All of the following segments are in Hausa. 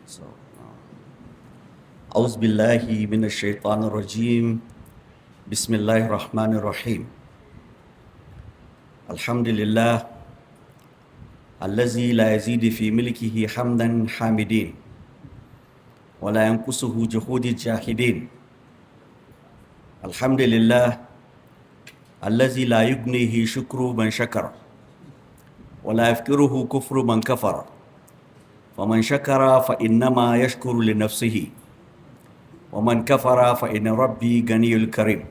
So, أعوذ بالله من الشيطان الرجيم. بسم الله الرحمن الرحيم. الحمد لله الذي لا يزيد في ملكه حمدا حامدين ولا ينقصه جهود الجاحدين. الحمد لله الذي لا يغنيه شكر من شكر ولا يفكره كفر من كفر. فمن شكر فإنما يشكر لنفسه، ومن كفر فإن ربي غني الكريم.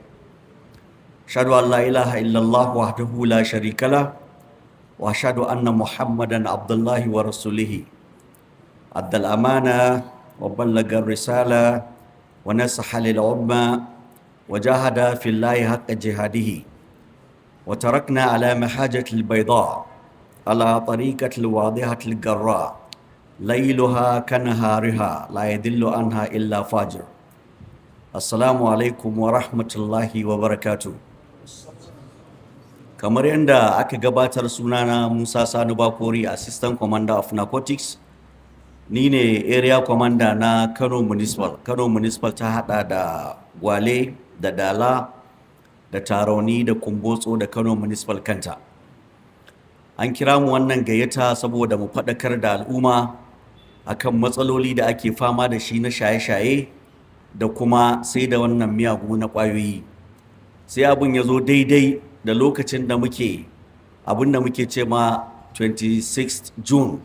أشهد أن لا إله إلا الله وحده لا شريك له، وأشهد أن محمدا عبد الله ورسوله، أدى الأمانة وبلغ الرسالة ونصح للأمة وجاهد في الله حق جهاده، وتركنا على محاجة البيضاء على طريقة الواضحة الجراء، ليلها كنهارها لا يدل عنها إلا فاجر. السلام عليكم ورحمة الله وبركاته. Kamar yadda aka gabatar, sunana Musa Sani Bakori, Assistant Commander of Narcotics. Ni ne Area Commander na Kano Municipal. Kano Municipal ta hada da Gwale da Dala da Tarauni da Kumbotso da Kano Municipal kanta. An kira mu wannan gayyata saboda mu faɗakar da al'umma akan matsaloli da ake fama da shi na shaye-shaye da kuma sai da wannan miyagu na ƙwayoyi. Sai abin ya zo daidai da lokacin da muke abin da muke ce ma 26 June,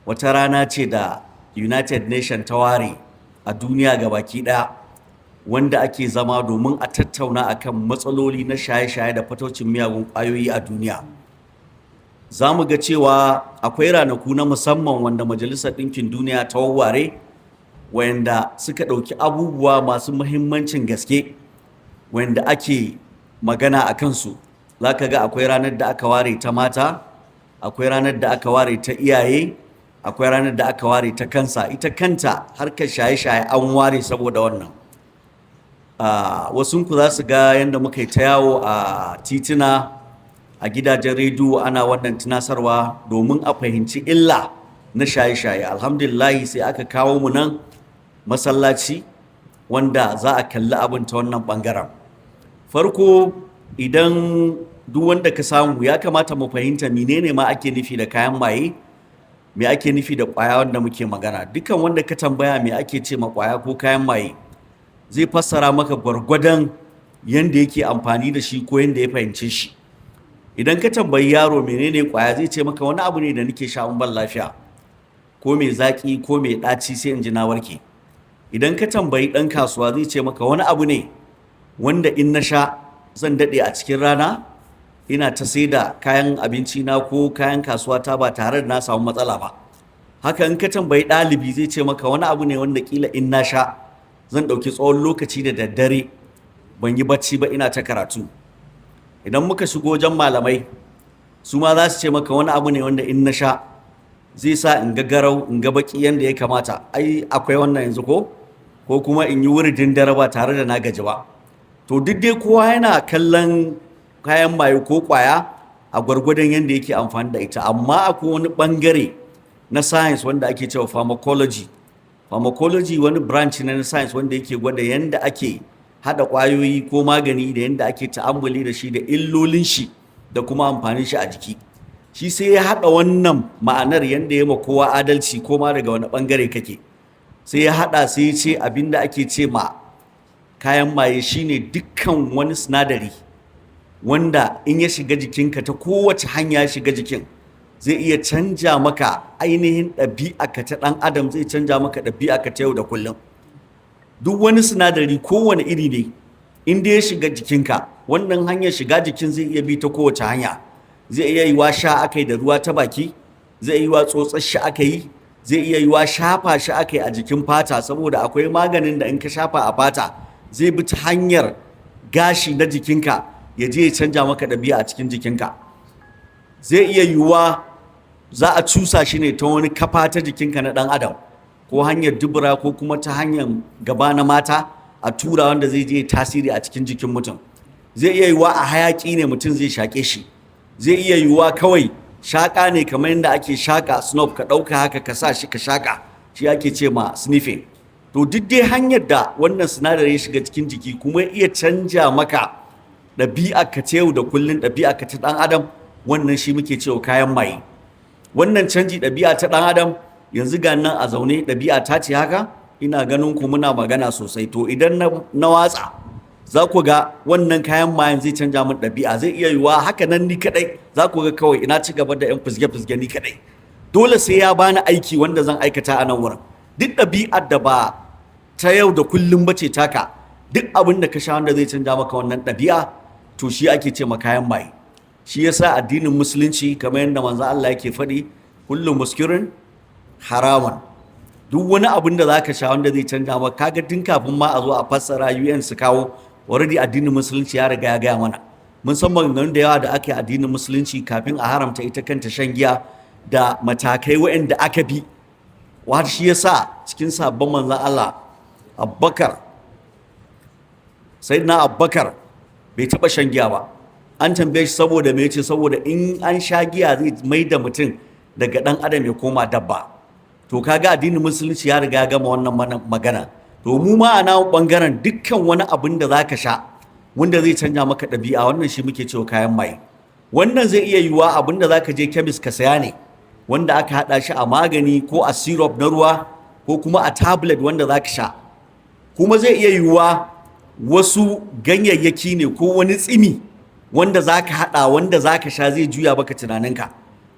wata rana ce da United Nation ta ware a duniya baki ɗaya, wanda ake zama domin a tattauna akan matsaloli na shaye-shaye da fataucin miyagun ƙwayoyi a duniya. Za mu ga cewa akwai ranaku na musamman wanda Majalisar Ɗinkin Duniya ta wawware, wanda suka ɗauki abubuwa masu muhimmancin gaske wanda ake magana a kansu. Za ka ga akwai ranar da aka ware ta mata, akwai ranar da aka ware ta iyaye, akwai ranar da aka ware ta kansa ita kanta harkar shaye-shaye, an ware saboda wannan. Wasunku za su ga yadda muka yi ta yawo a tituna, a gidajen rediyo, ana wannan tunasarwa domin a fahimci illa na shaye-shaye. Alhamdulillahi, sai aka kawo mu nan masallaci wanda za a kalli abin ta wannan bangaren. Farko, idan duk wanda ka samu, ya kamata mu fahimta menene ma ake nufi da kayan maye, me ake nufi da kwaya wanda muke magana. Dukkan wanda ka tambaya me ake ce ma kwaya ko kayan maye, zai fassara maka gwargwadon yanda yake amfani da shi ko yanda ya fahimce shi. Idan ka tambayi yaro menene kwaya, zai ce maka wani abu ne da nake sha in ban lafiya, ko mai zaki ko mai ɗaci, sai in ji na warke. Idan ka tambayi ɗan kasuwa, zai ce maka wani abu ne wanda in na sha zan daɗe a cikin rana ina ta sai da kayan abinci na ko kayan kasuwa ta ba tare da na samu matsala ba. Haka in ka tambayi ɗalibi, zai ce maka wani abu ne wanda kila in na sha zan ɗauki tsawon lokaci da daddare ban yi bacci ba, ina ta karatu. Idan muka shigo wajen malamai, su ma za su ce maka wani abu ne wanda in na sha zai sa in ga garau, in ga baki yanda ya kamata. Ai akwai wannan yanzu, ko kuma in yi wuridin dare ba tare da na gaji ba. To, duk dai kowa yana kallon kayan maye ko kwaya a gwargwadon yadda yake amfani da ita. Amma akwai wani bangare na science wanda ake cewa pharmacology. Pharmacology wani branch ne na science wanda yake gwada yadda ake hada kwayoyi ko magani, da yadda ake ta'ammuli da shi, da illolin shi, da kuma amfanin shi a jiki. Shi sai ya hada wannan ma'anar yadda ya ma kowa adalci, ko ma daga wani bangare kake. Sai ya hada, sai ya ce abinda ake ce ma kayan maye shine dukkan wani sinadari wanda in ya shiga jikinka, ta kowace hanya ya shiga jikin, zai iya canja maka ainihin ɗabi'a ta ɗan adam, zai canja maka ɗabi'a ka ta yau da kullum. Duk wani sinadari, kowane iri ne, in dai ya shiga jikinka, wannan hanyar shiga jikin zai iya bi ta kowace hanya. Zai iya yiwa sha aka yi da ruwa ta baki, zai iya yiwa tsotsar shi aka yi, zai iya yiwa shafa shi aka yi a jikin fata, saboda akwai maganin da in ka shafa a fata zai bi ta hanyar gashi na jikinka ya je ya canja maka ɗabi'a a cikin jikinka. Zai iya yiwuwa za a cusa shi ne ta wani kafa ta jikinka na ɗan adam, ko hanyar dubura, ko kuma ta hanyar gaba na mata a tura, wanda zai je tasiri a cikin jikin mutum. Zai iya yiwuwa a hayaƙi ne mutum zai shaƙe shi. Zai iya yiwuwa kawai shaƙa ne, kamar yadda ake shaƙa snuff, ka ɗauka haka ka sa shi ka shaƙa. Shi ake ce ma sniffing. To duk dai hanyar da wannan sinadari ya shiga cikin jiki kuma ya iya canja maka ɗabi'a ka ta yau da kullun, ɗabi'a ka ta ɗan adam, wannan shi muke cewa kayan maye. Wannan canji ɗabi'a ta ɗan adam, yanzu ga nan a zaune, ɗabi'a ta ce haka, ina ganin ku muna magana sosai. To idan na watsa, za ku ga wannan kayan mayan zai canja min ɗabi'a. Zai iya yiwuwa haka nan ni kaɗai za ku ga kawai ina ci gaba da 'yan fizge-fizge ni kaɗai. Dole sai ya bani aiki wanda zan aikata a nan wurin. Duk ɗabi'ar da ba ta yau da kullum bace taka, duk abin da ka sha wanda zai canja maka wannan ɗabi'a, to shi ake ce ma kayan maye. Shi yasa addinin Musulunci, kamar yadda manzo Allah yake faɗi, "Kullu muskirin haramun." Duk wani abin da zaka sha wanda zai canja maka, kaga tun kafin ma a zo a fassara UN su kawo, already addinin Musulunci ya riga ya gaya mana. Mun san maganganun da yawa da aka yi addinin Musulunci kafin a haramta ita kanta shan giya da matakai waɗanda aka bi. Har shi yasa cikin sabon manzon Allah, Abubakar, Sayyidina Abubakar bai taɓa shan giya ba. An tambaye shi saboda me, yace saboda in an sha giya zai mai da mutum daga ɗan adam ya koma dabba. To kaga addinin Musulunci ya riga ya gama wannan magana. To mu ma a namu bangaren, dukkan wani abin da zaka sha wanda zai canja maka ɗabi'a, wannan shi muke cewa kayan maye. Wannan zai iya yiwuwa abin da zaka je kemis ka saya ne, wanda aka haɗa shi a magani ko a syrup na ruwa ko kuma a tablet wanda zaka sha. Kuma zai iya yiwuwa wasu ganyayyaki ne ko wani tsimi wanda zaka haɗa wanda zaka sha zai juya maka tunaninka.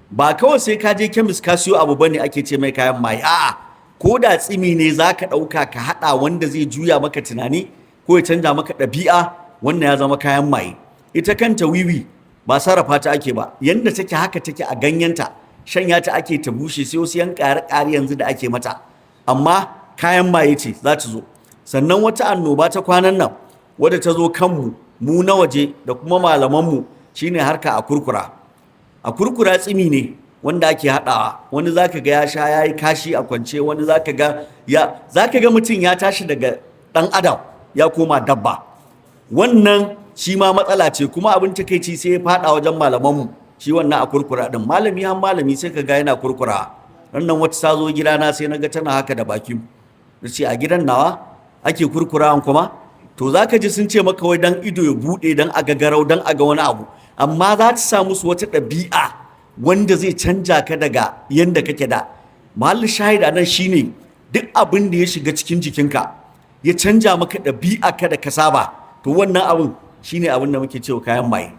Ba kawai sai ka je kemis ka siyo abu bane ake ce mai kayan maye. A'a, ko da tsimi ne zaka ɗauka ka haɗa wanda zai juya maka tunani ko ya canja maka ɗabi'a, wannan ya zama kayan maye. Ita kanta wiwi ba sarrafa ta ake ba, yanda take haka take a ganyenta, shanya ta ake ta bushe, sai wasu yan ƙare-ƙare yanzu da ake mata, amma kayan maye ce za ta zo. Sannan wata annoba ta kwanan nan wadda ta zo kanmu mu na waje da kuma malamanmu shine harka a kurkura. A kurkura tsimi ne wanda ake haɗawa. Wani zaka ga ya sha ya yi kashi a kwance, wani zaka ga mutum ya tashi daga ɗan adam ya koma dabba. Wannan shi ma matsala ce. Kuma abin takeici, sai ya faɗa wajen malamanmu shi wannan a kurkura ɗin. Malami har malami sai ka ga yana kurkura. Wannan wata ta zo gidana, sai na ga tana haka da baki. Na ce, "A gidan nawa ake kurkurawan kuma?" To za ka ji sun ce maka wai dan ido ya buɗe, dan a ga garau, dan a ga wani abu, amma za ta sa musu wata ɗabi'a wanda zai canja ka daga yanda kake da. Mahallin shahid a nan shine duk abin da ya shiga cikin jikinka ya canja maka ɗabi'a ka da ka saba, to wannan abin shine abin da muke cewa kayan maye.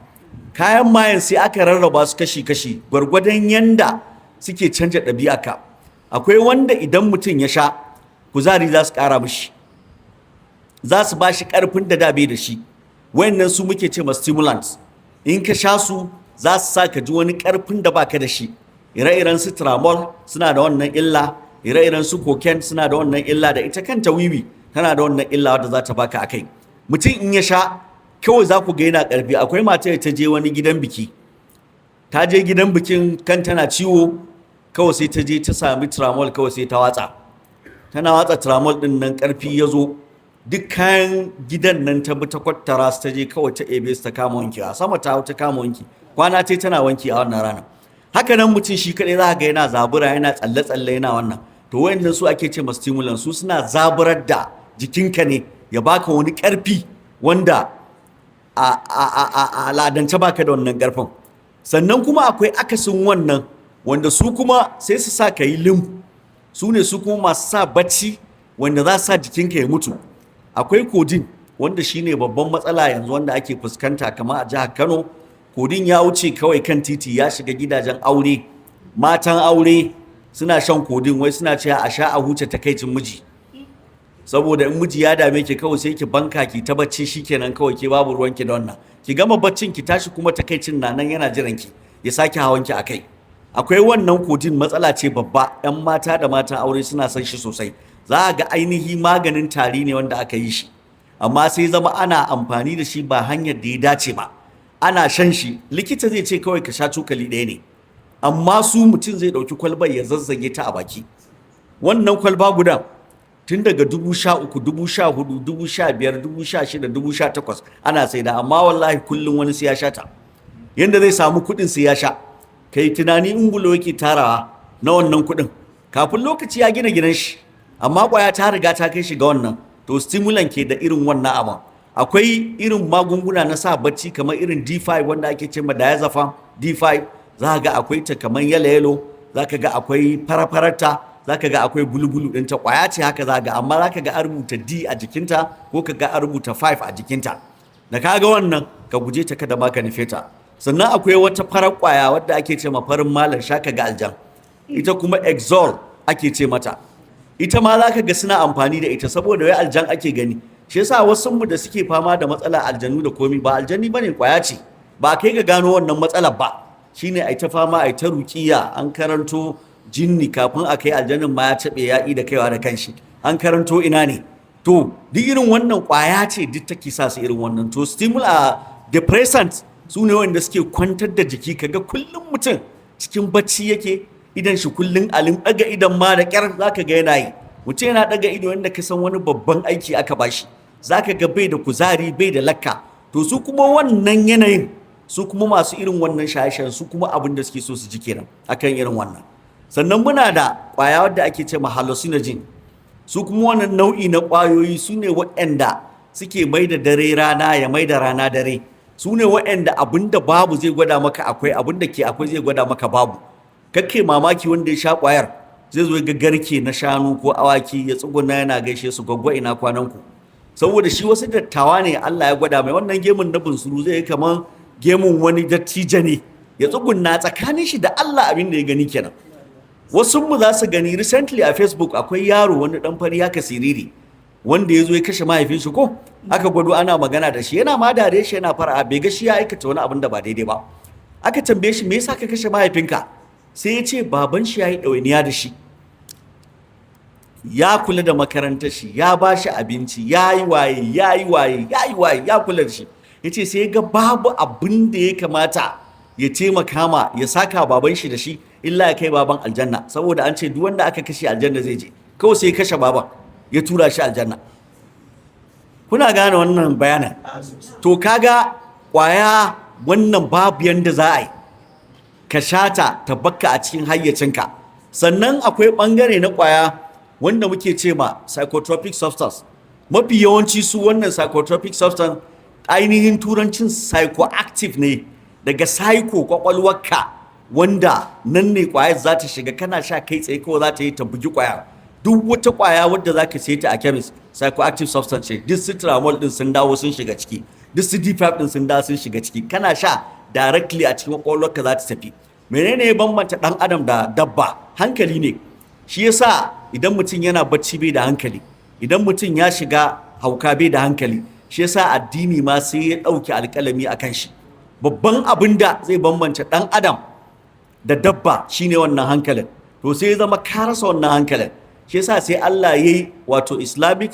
Kayan mayen sai aka rarraba su kashi-kashi gwargwadon yanda suke canja ɗabi'a ka. Akwai wanda idan mutum ya sha, kuzari za su ƙara mishi, za su ba shi ƙarfin da da bai da shi. Wayannan su muke ce ma stimulants. In ka sha su, za su sa ka ji wani ƙarfin da baka da shi. Ire-iren su tramol suna da wannan illa, ire-iren su cocaine suna da wannan illa, da ita kanta wiwi tana da wannan illa wadda za ta baka akai. Mutum in ya sha, kawai za ku ga yana ƙarfi. Akwai mata da ta je wani gidan biki. Ta je gidan bikin, kan tana ciwo, kawai sai ta je ta sami tramol, kawai sai ta watsa. Tana watsa tramol din nan, ƙarfi ya zo, duk kayan gidan nan ta bi ta kwattara su, ta je kawai ta ebe su ta kama wanki a sama, ta kama wanki. Kwana ce tana wanki a wannan ranar. Haka nan mutum shi kaɗai za ga yana zabura, yana tsalle-tsalle, yana wannan. To wayannan su ake ce ma stimulant. Su suna zaburar da jikinka ne, ya baka wani ƙarfi wanda a al'adance baka da wannan ƙarfin. Sannan kuma akwai akasin wannan, wanda su kuma sai su sa ka yi lim. Su ne su kuma masu sa bacci, wanda za su sa jikinka ya mutu. Akwai codeine, wanda shine babban matsala yanzu wanda ake fuskanta kamar a jihar Kano. Codeine ya wuce kawai kan titi, ya shiga gidajen aure. Matan aure suna shan codeine, wai suna cewa a sha a huce takaicin miji, saboda in miji ya dame ki, kawai sai ki banka ki ta bacci, shikenan, kawai ke babu ruwanki da wannan. Ki gama baccin ki tashi, kuma takaicin na nan yana jiran ki ya sake hawan ki akai. Akwai wannan codeine, matsala ce babba. Yan mata da matan aure suna son shi sosai. Za a ga ainihi maganin tari ne wanda aka yi shi, amma sai zama ana amfani da shi ba hanyar da ya dace ba. Ana shan shi, likita zai ce kawai ka sha cokali ɗaya ne, amma su mutum zai ɗauki kwalbar ya zazzage ta a baki. Wannan kwalba guda tun daga 13,000, 14,000, 15,000, 16,000, 18,000 ana saida, amma wallahi kullum wani sai ya sha ta. Yanda zai samu kuɗin sai ya sha. Kai tunani, ungulo yake tarawa na wannan kuɗin. Kafin lokaci ya gina gidan shi, amma kwaya ta riga ta kai shi ga wannan. To, stimulant ke da irin wannan abin. Akwai irin magunguna na sa bacci kamar irin D5 wanda ake ce ma diazepam D5. Za ga akwai ta kamar yellow yellow, za ka ga akwai fara-fararta, za ka ga akwai blue-blue ɗinta. Kwaya ce haka za ga, amma za ka ga an rubuta D a jikinta ko ka ga an rubuta 5 a jikinta. Da ka ga wannan, ka guje ta, kada ma ka nufe ta. Sannan akwai wata farar kwaya wadda ake ce ma farin malam shaka ga aljan, ita kuma Exol ake ce mata. Ita ma za ka ga suna amfani da ita saboda wai aljan ake gani. Shi yasa wasu mu da suke fama da matsala aljanu da komi, ba aljani bane, kwaya ce. Ba kai ga gano wannan matsalar ba, shine ai ta fama, ai ta ruqiya, an karanto jinni, kafin a kai aljanin ma ya taɓe ya da kaiwa da kanshi, an karanto ina ne. To, duk irin wannan kwaya ce duk take sa su irin wannan. To, stimulant, depressant, su ne wanda suke kwantar da jiki, kaga kullum mutum cikin bacci yake, idan shi kullum alim daga idan ma da kyar zaka ga yana yi. Mutum yana daga ido wanda ka san wani babban aiki aka bashi. Zaka ga bai da kuzari, bai da lakka. To, su kuma wannan yanayin, su kuma masu irin wannan shaye-shayen, su kuma abin da suke so su ji kenan akan irin wannan. Sannan muna da kwaya wadda ake ce ma hallucinogen. Su kuma wannan nau'i na kwayoyi su ne waɗanda suke mai da dare rana, ya mai da rana dare. Su ne waɗanda abin da babu zai gwada maka akwai, abin da ke akwai zai gwada maka babu. Kake mamaki, wanda ya sha kwayar zai zo ga garke na shanu ko awaki, ya tsuguna yana gaishe su, "Gwaggwa, ina kwanan ku?" Saboda shi wasu dattawa ne Allah ya gwada mai. Wannan gemun na bunsuru zai yi kaman gemun wani dattijo ne, ya tsugunna tsakanin shi da Allah, abin da ya gani kenan. Wasu mu za su gani recently a Facebook, akwai yaro wani dan fari haka siriri wanda ya zo ya kashe mahaifin shi, ko aka gwado ana magana da shi, yana ma dare shi, yana fara, bai ga shi ya aikata wani abin da ba daidai ba. Aka tambaye shi, "Me yasa ka kashe mahaifinka?" Sai ya ce baban shi ya yi ɗawainiya da shi, ya kula da makarantar shi, ya ba shi abinci, ya yi waye, ya yi waye, ya yi waye, ya kula da shi. Ya ce sai ya ga babu abin da ya kamata ya taimaka ma, ya saka baban shi da shi, illa ya kai baban aljanna, saboda an ce duk wanda aka kashe aljanna zai je. Kawai sai ya kashe baban, ya tura shi aljanna. Kuna gane wannan bayanin? To, kaga kwaya wannan babu yanda za a yi ka shata ta bakka a cikin hayyacinka. Sannan akwai bangare na kwaya wanda muke ce ma psychotropic substance. Mafi yawanci su wannan psychotropic substance, ainihin turancin psychoactive ne, daga psycho, kwakwalwarka, wanda nan ne kwayar za ta shiga. Kana sha, kai tsaye kawai za ta yi ta bugi kwaya. Duk wata kwaya wadda za ka sayi ta a chemist, psychoactive substance ce. Duk su tramol din sun dawo sun shiga ciki, duk su D5 din sun dawo sun shiga ciki. Kana sha, directly a cikin kwakwalwarka za ta tafi. Menene ya bambanta dan adam da dabba? Hankali ne. Shi yasa idan mutum yana bacci bai da hankali, idan mutum ya shiga hauka bai da hankali. Shi yasa addini ma sai ya ɗauki alƙalami a kan shi. Babban abin da zai bambance ɗan adam da dabba shine wannan hankalin. To, sai ya zama ka rasa wannan hankalin. Shi yasa sai Allah ya yi, wato Islamic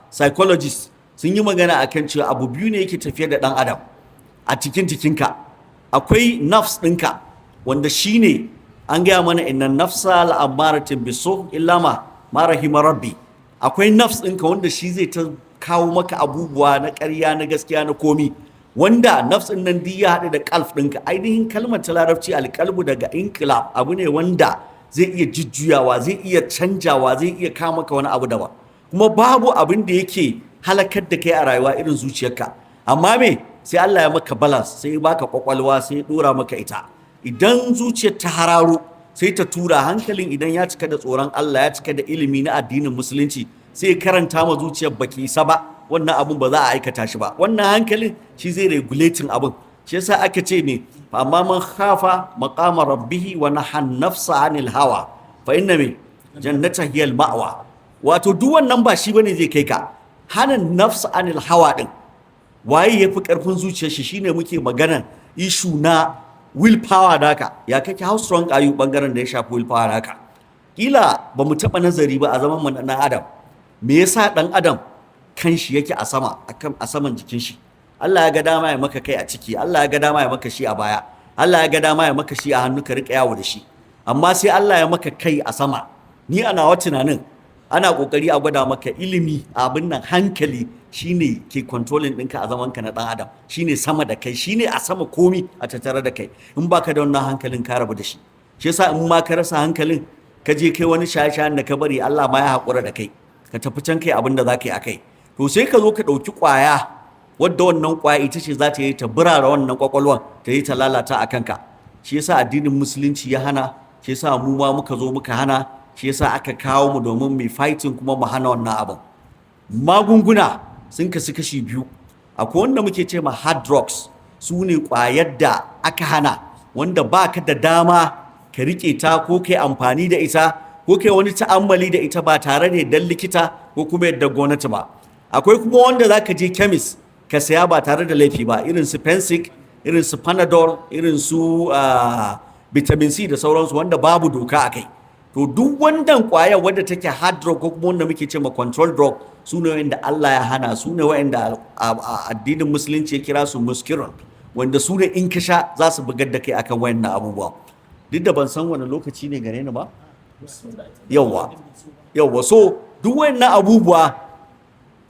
psychologists sun yi magana akan cewa abu biyu ne yake tafiyar da ɗan adam a cikin jikinka. Akwai nafs ɗinka, wanda shine an gaya mana, inna nafsa la'ammaratin bisu illa ma rahima rabbi. Akwai nafs ɗinka wanda shi zai ta kawo maka abubuwa na ƙarya, na gaskiya, na komi, wanda nafs ɗin nan duk ya haɗu da qalb ɗinka. Ainihin kalmar ta Larabci alƙalbu daga inqilab, abu ne wanda zai iya jujjuyawa, zai iya canjawa, zai iya kawo maka wani abu daban. Kuma babu abin da yake halakar da kai a rayuwa irin zuciyarka. Amma me? Sai Allah ya maka balance, sai ya baka kwakwalwa, sai ya dora maka ita. Idan zuciyar ta hararo, sai ta tura hankalin. Idan ya cika da tsoron Allah, ya cika da ilimi na addinin Musulunci, sai ya karanta ma zuciyar, baki isa ba, wannan abun ba za a aikata shi ba. Wannan hankalin shi zai regulating abun. Shi yasa aka ce me? Fa amma man khafa maqama rabbihi wa naha nafsa anil hawa fa inna me jannata hiyal ma'wa. Wato duk wannan ba shi bane zai kai ka, hana nafsa anil hawa din. Waye yafi karfin zuciyar shi? Shine muke magana issue na willpower naka. Ya kake? How strong are you bangaren da ya shafi willpower naka? Kila ba mu taɓa nazari ba a zaman mu na adam, me yasa ɗan adam kanshi yake a sama, akan a saman jikin shi? Allah ya ga dama ya maka kai a ciki, Allah ya ga dama ya maka shi a baya, Allah ya ga dama ya maka shi a hannu ka riƙa yawo da shi, amma sai Allah ya maka kai a sama. Ni a nawa tunanin, ana kokari a gwada maka ilimi, abin nan, hankali shine ke controlling ɗinka a zamanka na ɗan adam, shine sama da kai, shine a sama komi a tattare da kai. In baka da wannan hankalin, ka rabu da shi. Shi yasa in ma ka rasa hankalin, Ka je kai wani shaye-shayen da ka bari, Allah ma ya haƙura da kai, ka tafi can kai abin da za ka yi a kai. To sai ka zo ka ɗauki ƙwaya, wadda wannan ƙwaya ita ce za ta yi ta burara wannan ƙwaƙwalwan, ta yi ta lalata a kanka. Shi yasa addinin Musulunci ya hana, shi yasa mu ma muka zo muka hana, shi yasa aka kawo mu domin mu fighting kuma mu hana wannan abin. Magunguna sun kasu kashi biyu. Akwai wanda muke ce ma hard drugs, su ne ƙwayar da aka hana, wanda ba ka da dama ka riƙe ta ko kai amfani da ita ko kai wani ta'ammali da ita ba tare da yardar likita ko kuma yardar gwamnati ba. Akwai kuma wanda za ka je kemis ka saya ba tare da laifi ba, irin su Phensic, irin su Panadol, irin su vitamin C da sauransu, wanda babu doka a kai. To duk wannan kwayar wadda take hard drug ko kuma wanda muke ce ma control drug, su ne wanda Allah ya hana, su ne wanda addinin Musulunci ya kira su muskirun, wanda su ne in ka sha za su bugar da kai akan wayannan abubuwa. Duk da ban san wani lokaci ne gare ni ba. Yawwa, so duk wayannan abubuwa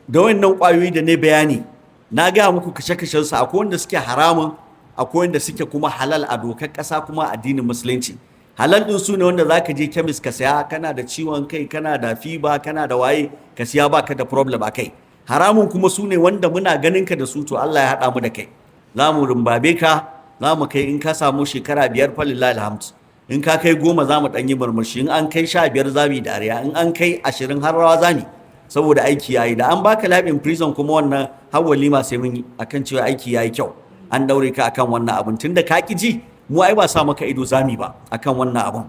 da wayannan kwayoyi da ne bayani, na gaya muku kashe-kashen su. Akwai wanda suke haramun, akwai wanda suke kuma halal a dokar ƙasa kuma addinin Musulunci. Halal din su ne wanda zaka je kemis ka saya, kana da ciwon kai, kana da fever, kana da waye, ka siya, baka da problem a kai. Haramun kuma su ne wanda muna ganin ka da su, to Allah ya haɗa mu da kai, za mu rumbabe ka, za mu kai. In ka samu shekara 5, falillahi alhamd. In ka kai 10, za mu ɗan yi murmushi. In an kai 15, za mu yi dariya. In an kai 20, har rawa za mu, saboda aiki yayi. Da an baka life in prison kuma, wannan har walima sai mun yi akan cewa aiki yayi kyau, an daure ka akan wannan abun. Tunda ka ki ji, mu ai ba sa maka ido zami ba akan wannan abun.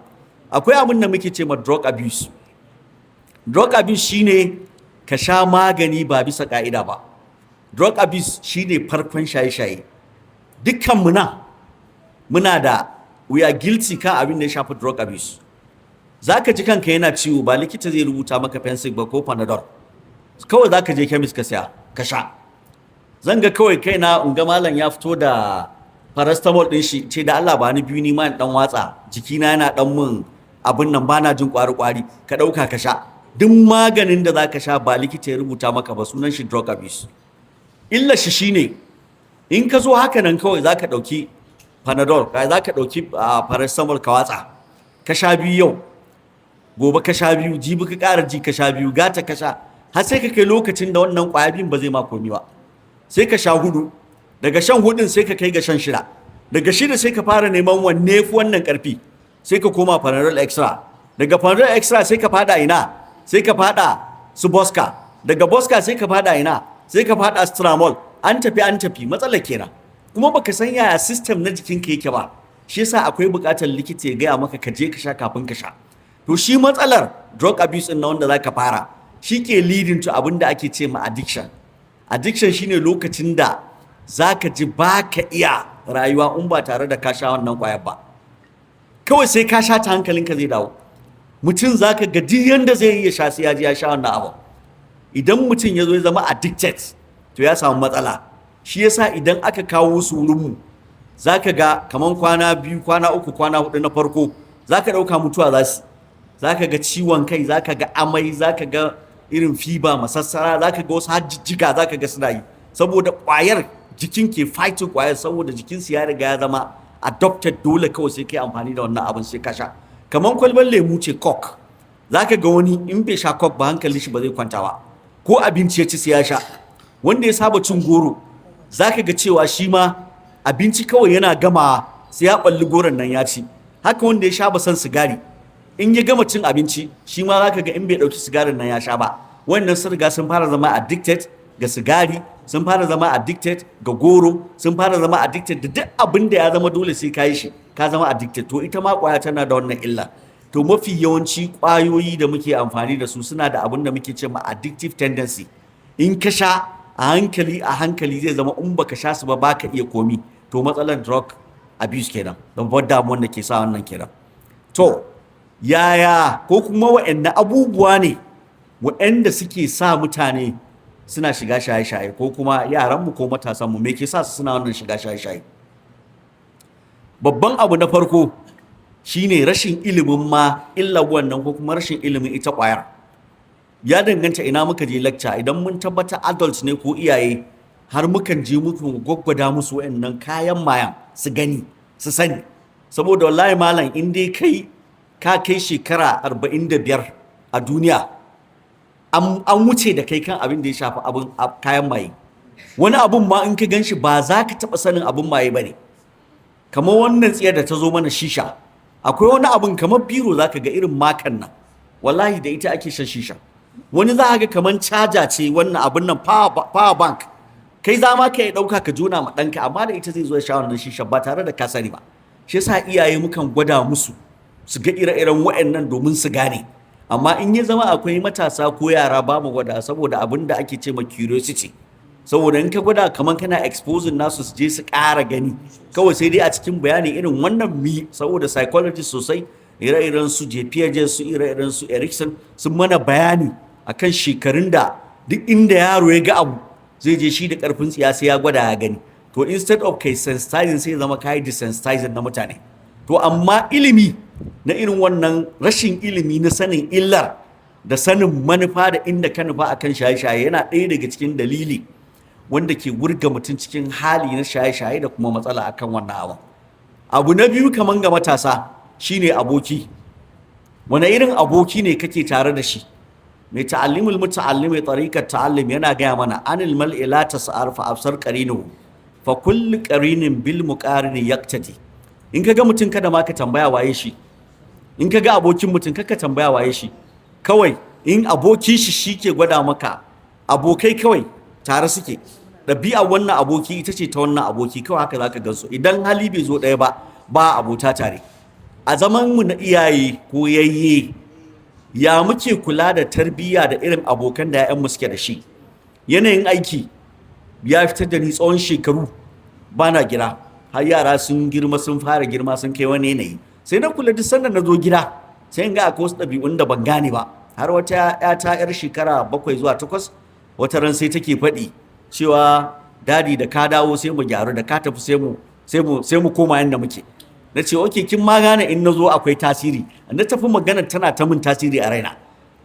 Akwai abun da muke ce ma drug abuse. Drug abuse shine ka sha magani ba bisa ka'ida ba. Drug abuse shine farkon shaye-shaye. Dukkan mu nan muna da, we are guilty kan abin da ya shafi drug abuse. Zaka ji kanka yana ciwo, ba likita zai rubuta maka Phensic ba ko Panadol, kawai zaka je chemist ka saya ka sha. Zan ga kawai kaina in ga malam ya fito da paracetamol din shi, ce da Allah ba ni biyu, ni ma in dan watsa jikina, yana dan mun abin nan, bana jin kwari kwari. Ka dauka ka sha. Duk maganin da zaka sha ba likita ya rubuta maka ba, sunan shi drug abuse. Illa shi shine in ka zo haka nan kawai zaka dauki Panadol, zaka dauki paracetamol ka watsa, ka sha biyu yau, gobe ka sha biyu, jibi ka ƙara ji ka sha biyu, gata ka sha, har sai ka kai lokacin da wannan ƙwaya biyun ba zai ma komi ba, sai ka sha hudu. Daga shan hudun sai ka kai ga shan shida. Daga shida sai ka fara neman wanne fi wannan ƙarfi, sai ka koma Panadol Extra. Daga Panadol Extra sai ka fada ina? Sai ka fada su Boska. Daga Boska sai ka fada ina? Sai ka fada Stramol. An tafi, an tafi. Matsalar kenan. Kuma baka san yaya system na jikinka yake ba. Shi yasa akwai buƙatar likita ya gaya maka ka je ka sha kafin ka sha. To shi matsalar drug abuse din na wanda zaka fara, shi ke leading to abin da ake ce ma addiction. Addiction shine lokacin da zaka ji baka iya rayuwa in ba tare da ka sha wannan kwayar ba. Kawai sai ka sha ta hankalinka zai dawo. Mutum zaka ga duk yanda zai iya sha, sai ya ji ya sha wannan abu. Idan mutum ya zo ya zama addicted, to ya samu matsala. Shi yasa idan aka kawo su wurinmu, zaka ga kaman kwana 2, kwana 3, kwana 4 na farko, zaka ɗauka mutuwa za su. Zaka ga ciwon kai, zaka ga amai, zaka ga irin fever, masassara, zaka ga wasu har jijjiga zaka ga suna yi, saboda ƙwayar jikin ke fighting ƙwayar, saboda jikinsu ya riga ya zama adopted, dole kawai sai kai amfani da wannan abin, sai ka sha. Kamar kwalban lemu ce, Coke. Zaka ga wani in bai sha Coke ba, hankalin shi ba zai kwanta ba, ko abinci ya ci sai ya sha. Wanda ya saba cin goro, zaka ga cewa shi ma abinci kawai yana gama sai ya balli goron nan ya ci. Haka wanda ya sha ba son sigari, in ya gama cin abinci, shi ma zaka ga in bai dauki sigarin nan ya sha ba. Wannan sun riga sun fara zama addicted ga sigari, sun fara zama addicted ga goro, sun fara zama addicted da duk abin da ya zama dole sai ka yi shi, ka zama addicted. To ita ma kwaya tana da wannan illa. To mafi yawanci kwayoyi da muke amfani da su suna da abin da muke ce ma addictive tendency. In ka sha, a hankali a hankali zai zama in baka sha su ba, baka iya komi. To matsalar drug abuse kenan, babbar damuwar da ke sa wannan kenan. To yaya ko kuma wa'anne abubuwa ne wa'anda suke sa mutane suna shiga shaye-shaye, ko kuma yaranmu ko matasanmu, me ke sa su suna wannan shiga shaye-shaye? Babban abu na farko shine rashin ilimin ma illar wannan, ko kuma rashin ilimin ita kwayar. Ya danganta ina muka je lecture. Idan mun tabbata adults ne ko iyaye, har mukan je muku gwaggwada musu wa'annan kayan mayan su gani su sani. Saboda wallahi malam, in dai kai Ka kai shekara 45 a duniya, an wuce da kai kan abin da ya shafi abin kayan maye. Wani abun ma in ka gan shi ba za ka taɓa sanin abin maye ba ne, kamar wannan tsiyar da ta zo mana, shisha. Akwai wani abun kamar biro, za ka ga irin makan nan, wallahi da ita ake shan shisha. Wani za ka ga kamar caja ce wannan abun nan, power bank. Kai za ma ka iya ɗauka ka jona ma ɗanka, amma da ita zai zo ya sha wannan shisha ba tare da ka sani ba. Shi yasa iyaye mukan gwada musu su ga ire-iren waɗannan domin su gane. Amma in ya zama akwai matasa ko yara, ba mu gwada, saboda abin da ake ce ma curiosity, saboda in ka gwada kamar kana exposing nasu su je su ƙara gani. Kawai sai dai a cikin bayani irin wannan mi, saboda psychologist sosai, ire-iren su J. Piaget, su ire-iren su Erikson, sun mana bayani akan shekarun da duk inda yaro ya ga abu zai je shi da karfin tsiya sai ya gwada ya gani. To instead of kai sensitizing, sai zama kai desensitizing na mutane. To amma ilimi na irin wannan, rashin ilimi na sanin illar da sanin manufa da inda ka nufa akan shaye-shaye, yana ɗaya daga cikin dalili wanda ke wurga mutum cikin hali na shaye-shaye da kuma matsala akan wannan abu. Abu na biyu, kaman ga matasa, shine aboki. Wani irin aboki ne kake tare da shi? Mai Ta'allimul Muta'allimi Tariqat Ta'allim yana gaya mana: "Anil mal'i la tas'al, fa absar qarinahu, fa kullu qarinin bil muqarini yaqtadi." In ka ga mutum, kada ma ka tambaya waye shi. In ka ga abokin mutum, kaka tambaya waye shi. Kawai in abokin shi shi ke gwada maka. Abokai kawai tare suke, ɗabi'a wannan aboki ita ce ta wannan aboki, kawai haka zaka gansu. Idan hali bai zo ɗaya ba, ba abota tare. A zaman mu na iyaye ko yayye, ya muke kula da tarbiyya da irin abokan da 'ya'yanmu suke da shi? Yanayin aiki ya fitar da ni tsawon shekaru bana gida, har yara sun girma, sun fara girma, sun kai wani yanayi. Sai na kula duk sanda na zo gida, sai in ga akwai wasu ɗabi'un da ban gane ba. Har wata 'yata 'yar shekara 7 zuwa 8, wata ran sai take faɗi cewa, "Daddy, da ka dawo sai mu gyaru, da ka tafi sai mu koma yanda muke." Na ce, "Okay, kin ma gane in na zo akwai tasiri." Na tafi, magana tana ta min tasiri a raina.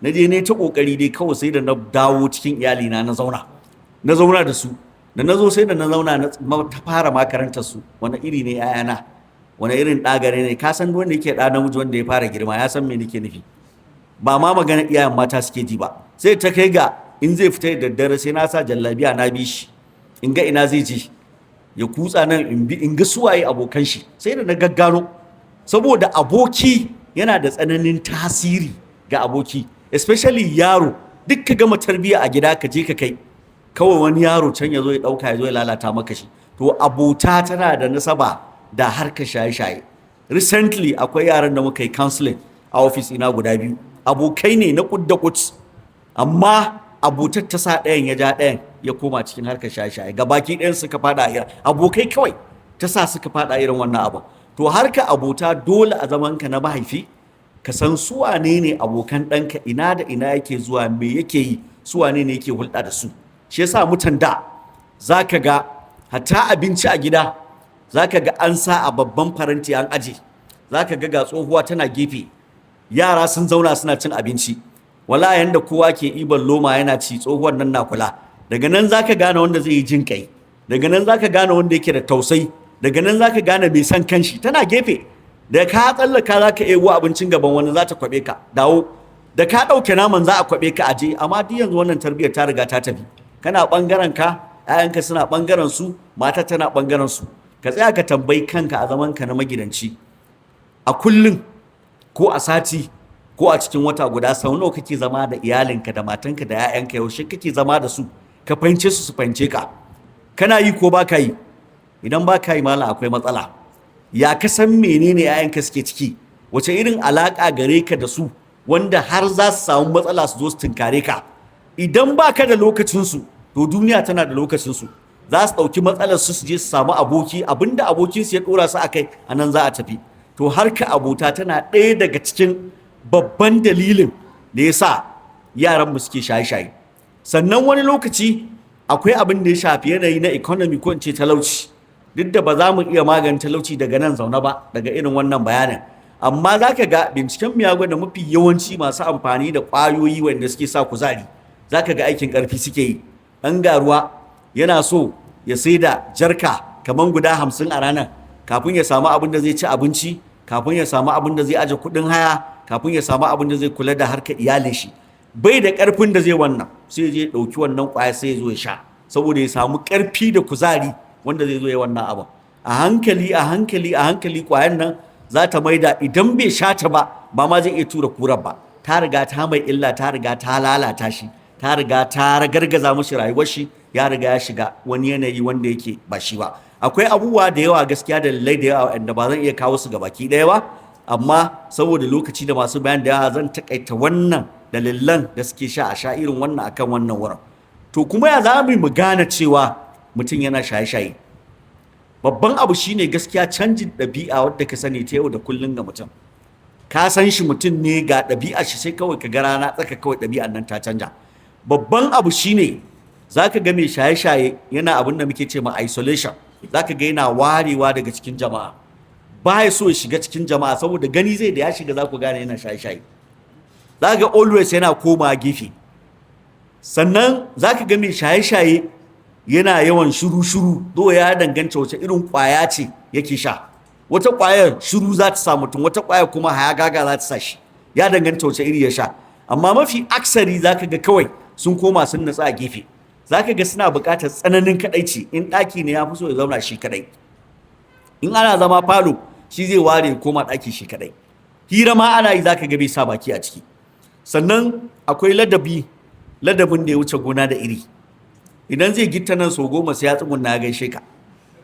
Na je ne ta kokari dai kawai sai da na dawo cikin iyalina, na zauna da su. Da na zo, sai da na zauna na ta fara makarantar su, wani iri ne 'ya'yana, wani irin ɗagare ne. Ka san wanda yake ɗa namiji wanda ya fara girma ya san me nake nufi. Ba ma magana iyayen mata suke ji ba. Sai ta kai ga in zai fita da daddare, sai na sa jallabiya na bi shi, in ga ina zai je, ya kutsa nan, in bi in ga suwaye abokan shi. Sai da na gaggano, saboda aboki yana da tsananin tasiri ga aboki, especially yaro. Duk ka gama tarbiyya a gida, ka je ka kai, kawai wani yaro can ya zo ya ɗauka, ya zo ya lalata maka shi. To abota tana da nasaba da harkar shaye-shaye. Recently akwai yaran da muka yi counseling a office ina guda biyu. Abokai ne na kud da kud, amma abotar ta sa ɗayan ya ja ɗayan ya koma cikin harkar shaye-shaye. Gabaki ɗayan suka fada irin abokai kawai ta sa suka fada irin wannan abu. To harka abota, dole a zamanka na mahaifi ka san su wane ne abokan ɗanka, ina da ina yake zuwa, me yake yi, su wane ne yake hulɗa da su. Shi yasa mutan da za ka ga hatta abinci a gida, za ka ga an sa a babban faranti an aje. Za ka ga ga tsohuwa tana gefe, yara sun zauna suna cin abinci. Wala yanda kowa ke iban loma yana ci, tsohuwar nan na kula. Daga nan za ka gane wanda zai yi jin kai, daga nan za ka gane wanda yake da tausayi, daga nan za ka gane mai son kanshi. Tana gefe, da ka tsallaka za ka ebo abincin gaban wani, za ta kwabe ka, dawo. Da ka ɗauke naman, za a kwabe ka aje. Amma duk yanzu wannan tarbiyyar ta riga ta tafi. Kana ɓangaren ka, 'ya'yanka suna ɓangaren su, mata tana ɓangaren su. Ka tsaya ka tambayi kanka a zaman ka na magidanci, a kullum ko a sati ko a cikin wata guda, sau nawa kake zama da iyalinka, da matanka da 'ya'yanka? Yaushe kake zama da su ka fahimce su, su fahimce ka? Kana yi ko ba ka yi? Idan ba ka yi, malam, akwai matsala. Ya ka san menene 'ya'yanka suke ciki? Wace irin alaƙa gare ka da su wanda har za su samu matsala su zo su tunkare ka? Idan ba ka da lokacinsu, to duniya tana da lokacinsu. Za su ɗauki matsalar su, su je su samu aboki. Abinda abokinsu ya ɗora su a kai, a nan za a tafi. To harka abota tana ɗaya daga cikin babban dalilin da ya sa yaranmu suke shaye-shaye. Sannan wani lokaci akwai abin da ya shafi yanayi na economy, ko in ce talauci. Duk da ba za mu iya magance talauci daga nan zaune ba, daga irin wannan bayanin, amma za ka ga binciken mu ya gwada mafi yawanci masu amfani da ƙwayoyi wanda suke sa kuzari, za ka ga aikin ƙarfi suke yi. Ɗan garuwa yana so ya sai da jarka kamar guda 50 a ranar kafin ya samu abin da zai ci abinci. Kafin ya samu abin da zai aje kuɗin haya, kafin ya samu abin da zai kula da harkar iyalin shi, bai da ƙarfin da zai wannan, sai je ɗauki wannan ƙwaya, sai ya zo ya sha saboda ya samu ƙarfi da kuzari wanda zai zo ya wannan abin. A hankali, a hankali, a hankali, ƙwayan nan za ta maida idan bai sha ta ba, ba ma zai iya tura kurar ba. Ta riga ta mai illa, ta riga ta lalata shi, ta riga ta ragargaza mashi rayuwar shi, ya riga ya shiga wani yanayi wanda yake ba shi ba. Akwai abubuwa da yawa gaskiya, dalilai da yawa wanda ba zan iya kawo su baki ɗaya ba, amma saboda lokaci da masu bayan da yawa, zan takaita wannan dalilan da suke sha a sha irin wannan akan wannan wurin. To, kuma ya za mu gane cewa mutum yana shaye-shaye? Babban abu shine gaskiya canjin ɗabi'a wadda ka sani ta yau da kullum ga mutum. Ka san shi mutum ne, ga ɗabi'a shi, sai kawai ka ga rana tsaka kawai ɗabi'an nan ta canja. Babban abu shine za ka ga mai shaye-shaye yana abin da muke ce ma isolation. Za ka ga yana warewa daga cikin jama'a, ba ya so ya shiga cikin jama'a saboda gani zai da ya shiga za ku gane yana shaye-shaye. Za ga always yana koma gefe. Sannan za ka ga mai shaye-shaye yana yawan shiru-shiru. Do ya danganta wace irin kwaya ce yake sha. Wata kwayar shiru za ta sa mutum, wata kwayar kuma hayagaga za ta sa shi. Ya danganta wace iri ya sha, amma mafi aksari za ka ga kawai sun koma sun natsu a gefe. Za ka ga suna buƙatar tsananin kaɗaici. In ɗaki ne, ya fi so ya zauna shi kaɗai. In ana zama falo, shi zai ware ya koma ɗaki shi kaɗai. Hira ma ana yi, za ka ga bai sa baki a ciki. Sannan akwai ladabi, ladabin da ya wuce gona da iri. Idan zai gitta nan sau 10, sai ya tsugunna ya gaishe ka.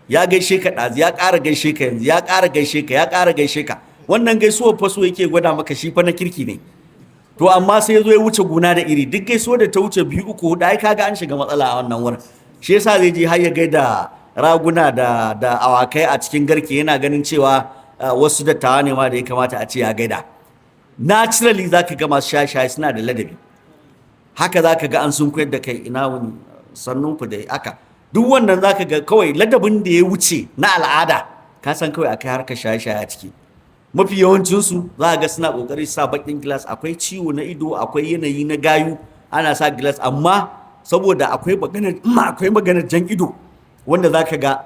Ya gaishe ka ɗazu, ya ƙara gaishe ka yanzu, ya ƙara gaishe ka, ya ƙara gaishe ka. Wannan gaisuwar fa so yake gwada maka shi fa na kirki ne. To, amma sai ya zo ya wuce gona da iri. Duk gaisuwar da ta wuce biyu, uku, huɗu, ai kaga an shiga matsala a wannan wurin. Shi yasa zai je har ya gaida raguna da awakai a cikin garke, yana ganin cewa wasu dattawa ne ma da ya kamata a ce ya gaida. Naturally, zaka ga masu shaye-shaye suna da ladabi. Haka zaka ga an sun koyar da kai, "Ina wuni, sannun ku da aka." Duk wannan zaka ga kawai ladabin da ya wuce na al'ada, ka san kawai akai harkar shaye-shaye a ciki. Mafi yawancinsu za ga suna kokari sa bakin gilas. Akwai ciwo na ido, akwai yanayi na gayu, ana sa gilas, amma saboda akwai maganar jan ido wanda zaka ga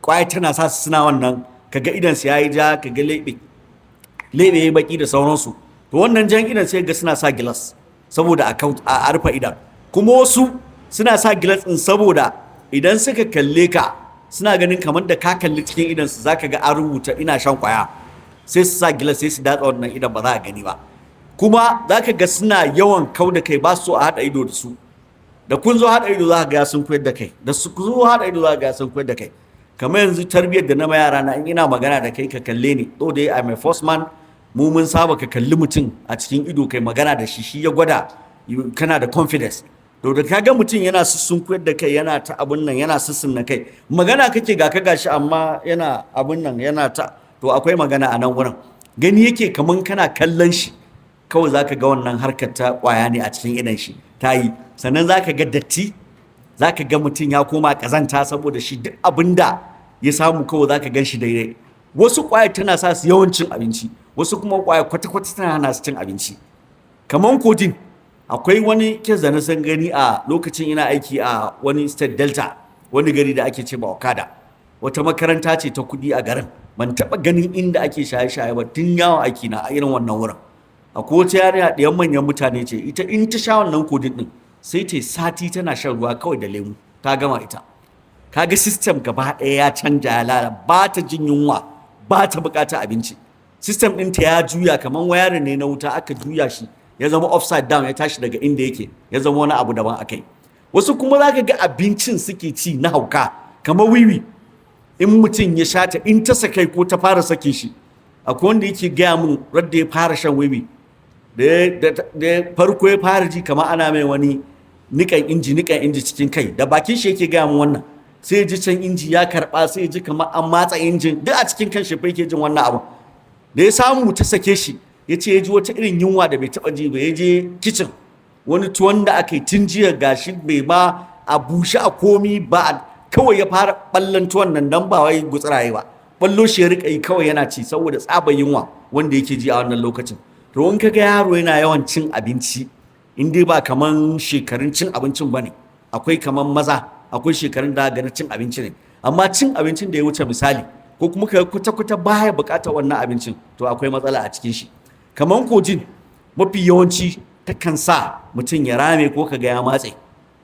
kwaya tana sa su suna wannan, kaga idan su yayi ja, kaga lebe lebe yayi baki da sauransu. To, wannan jan idan sai ga suna sa gilas saboda a rufe idan. Kuma wasu suna sa gilas din saboda idan suka kalle ka, suna ganin kamar da ka kalli cikin idan su zaka ga an rubuta "Ina shan kwaya". Sai su sa gilas, sai su datsa wannan idan, ba za a gani ba. Kuma zaka ga suna yawan kau da kai, ba su a haɗa ido da su. Da kun zo haɗa ido, za ka ga sun koyar da kai. Da su zo haɗa ido, za ka ga sun koyar da kai. Kamar yanzu tarbiyyar da na ma yara na, in ina magana da kai, ka kalle ni. To dai I'm a first man, mu mun saba ka kalli mutum a cikin ido kai magana da shi, shi ya gwada kana da confidence. To, da kaga mutum yana sun koyar da kai, yana ta abun nan, yana na kai, magana kake ga ka gashi amma yana abun nan, yana ta, to akwai magana a nan wurin. Gani yake kaman kana kallon shi kawai zaka ga wannan harkar ta kwaya ne a cikin idon shi ta yi. Sannan zaka ga datti, zaka ga mutum ya koma kazanta saboda shi duk abin da ya samu kawai zaka gan shi daidai. Wasu kwaya tana sa su yawan cin abinci, wasu kuma kwaya kwata-kwata tana hana su cin abinci, kamar codeine. Akwai wani case da na san gani a lokacin ina aiki a wani state, Delta, wani gari da ake ce ba Okada. Wata makaranta ce ta kuɗi a garin. Ban taɓa ganin inda ake shaye-shaye ba tun yawon aiki na a irin wannan wurin. Akwai wata yarinya, ɗiyan manyan mutane ce ita. In ta sha wannan codeine ɗin, sai ta sati tana shan ruwa kawai da lemu, ta gama ita. Kaga system gaba ɗaya ya canja, ya lalata. Ba ta jin yunwa, ba ta buƙatar abinci. System ɗinta ya juya kamar wayarin ne na wuta aka juya shi ya zama upside down, ya tashi daga inda yake ya zama wani abu daban akai. Wasu kuma za ka ga abincin suke ci na hauka, kamar wiwi. In mutum ya sha ta, in ta sakai ko ta fara sake shi, akwai wanda yake gaya min radda ya fara shan wiwi, da farko ya fara ji kamar ana mai wani nikan inji cikin kai. Da bakin shi yake gaya min wannan. Sai ya ji can inji ya karba, sai ya ji kamar an matsa injin duk a cikin kan shi fa yake jin wannan abu. Da ya samu ta sake shi, ya ce ya ji wata irin yunwa da bai taba ji ba. Ya je kicin, wani tuwon da aka yi tun jiya gashi bai ma a bushe a komi ba, kawai ya fara ballon tuwon nan, dan ba wai gutsiraye ba, ballo shi ya rika yi kawai yana ci saboda tsabar yunwa wanda yake ji a wannan lokacin. To, in kaga yaro yana yawan cin abinci, in dai ba kaman shekarun cin abincin bane, akwai kaman maza, akwai shekarun da ga na cin abinci ne, amma cin abincin da ya wuce misali Ko kuma ka kwata-kwata baya buƙatar wannan abincin, to akwai matsala a cikin shi. Kamar codeine, mafi yawanci takan sa mutum ya rame ko ka ga ya matse.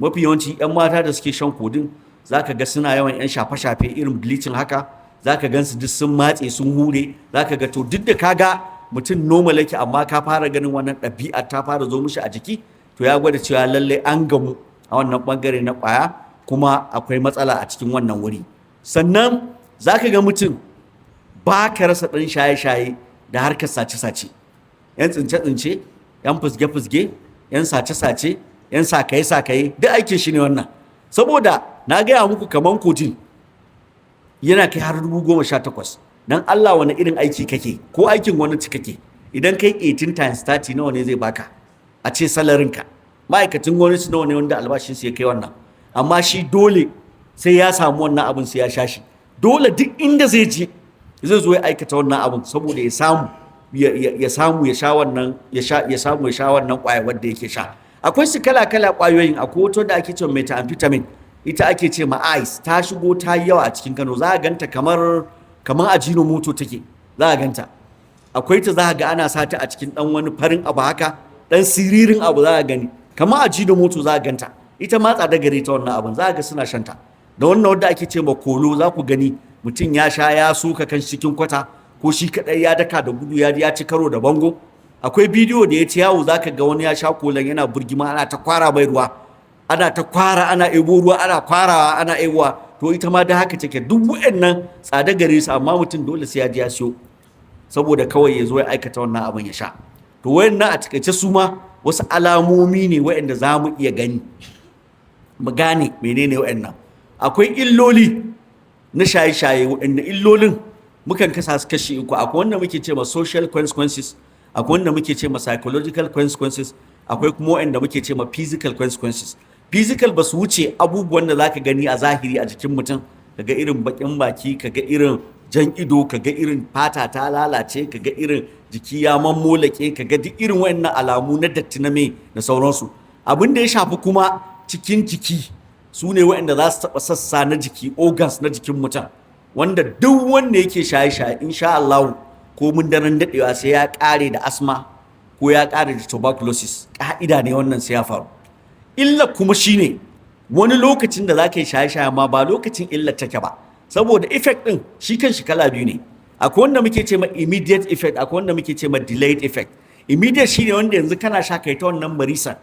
Mafi yawanci 'yan mata da suke shan codeine, za ka ga suna yawan 'yan shafe-shafe irin bleaching haka. Za ka gan su duk sun matse, sun hure. Za ka ga, to, duk da ka ga mutum normal yake, amma ka fara ganin wannan ɗabi'a ta fara zo mishi a jiki, to ya gwada cewa lallai an gamu a wannan bangare na ƙwaya, kuma akwai matsala a cikin wannan wuri. Sannan za ka ga mutum ba ka rasa ɗan shaye-shaye da harkar sace-sace, 'yan tsince-tsince, 'yan fusge-fusge, 'yan sace-sace, 'yan sakaye-sakaye, duk aikin shi ne wannan. Saboda na gaya muku, kaman codeine yana kai har 18,000. Dan Allah, wani irin aiki kake, ko aikin gwamnati kake, idan kai 18 times 30, nawa ne zai baka a ce salarinka? Ma'aikacin gwamnati nawa ne wanda albashinsu ya kai wannan? Amma shi dole sai ya samu wannan abin, sai ya sha shi. Dole duk inda zai je, zai zo ya aikata wannan abin saboda ya samu ya sha wannan, ya sha, ya samu ya sha wannan kwaya wanda yake sha. Akwai su kala kala kwayoyin. Akwai wata da ake cewa methamphetamine, ita ake ce ma ice. Ta shigo ta yi yawa a cikin Kano. Za a ganta kamar Ajinomoto take. Za a ganta, akwai ta, za a ga ana sa ta a cikin dan wani farin abu haka, dan siririn abu, za a gani kamar Ajinomoto. Za a ganta, ita ma tsada gare ta wannan abun. Za a ga suna shanta da wannan wanda ake ce ma kolo. Za ku gani mutum ya sha, ya soka kan cikin kwata, ko shi kadai ya daka da gudu, ya ci karo da bango. Akwai bidiyo da ya ci yawo, za ka ga wani ya sha kolan, yana burgima, ana ta kwara mai ruwa, ana ta kwara, ana ebo ruwa, ana kwarawa, ana ebowa. To, ita ma da haka take. Duk waɗannan tsada gare su, amma mutum dole sai ya ji ya siyo saboda kawai ya zo ya aikata wannan abin ya sha. To, wayannan a takaice su ma wasu alamomi ne waɗanda za mu iya gani mu gane menene waɗannan. Akwai illoli na shaye-shaye, waɗanda illolin mukan kasa su kashi uku. Akwai wanda muke ce ma social consequences, akwai wanda muke ce ma psychological consequences, akwai kuma waɗanda muke ce ma physical consequences. Physical ba su wuce abubuwan da zaka gani a zahiri a jikin mutum, kaga irin bakin baki, kaga irin jan ido, kaga irin fata ta lalace, kaga irin jiki ya mammolake, kaga duk irin waɗannan alamu na datti na me da sauransu. Abin da ya shafi kuma cikin jiki, su ne waɗanda za su taɓa sassa na jiki, organs na jikin mutum, wanda duk wanda yake shaye-shaye, insha Allah, ko mun daren daɗewa, sai ya ƙare da asma ko ya ƙare da tuberculosis. Ƙa'ida ne wannan, sai ya faru. Illa kuma shine wani lokacin da za ka yi shaye-shaye ma, ba lokacin illa take ba, saboda effect ɗin shi kan shi kala biyu ne. Akwai wanda muke ce ma immediate effect, akwai wanda muke ce ma delayed effect. Immediate shine wanda yanzu kana sha, kai ta wannan marisan,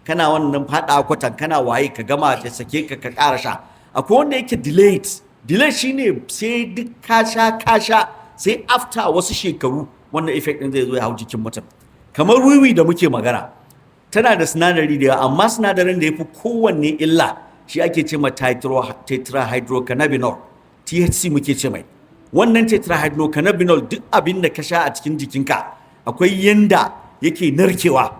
kana wannan fada kwatan, kana waye, ka gama ta sake ka, ka ƙara sha. Akwai wanda yake delayed. Delayed shine sai duk ka sha, ka sha, sai after wasu shekaru wannan effect din zai zo ya hau jikin mutum. Kamar wiwi da muke magana, tana da sinadari da yawa, amma sinadarin da ya fi kowanne illa shi ake ce ma tetrahydrocannabinol, THC muke ce mai. Wannan tetrahydrocannabinol, duk abin da ka sha a cikin jikinka, akwai yanda yake narkewa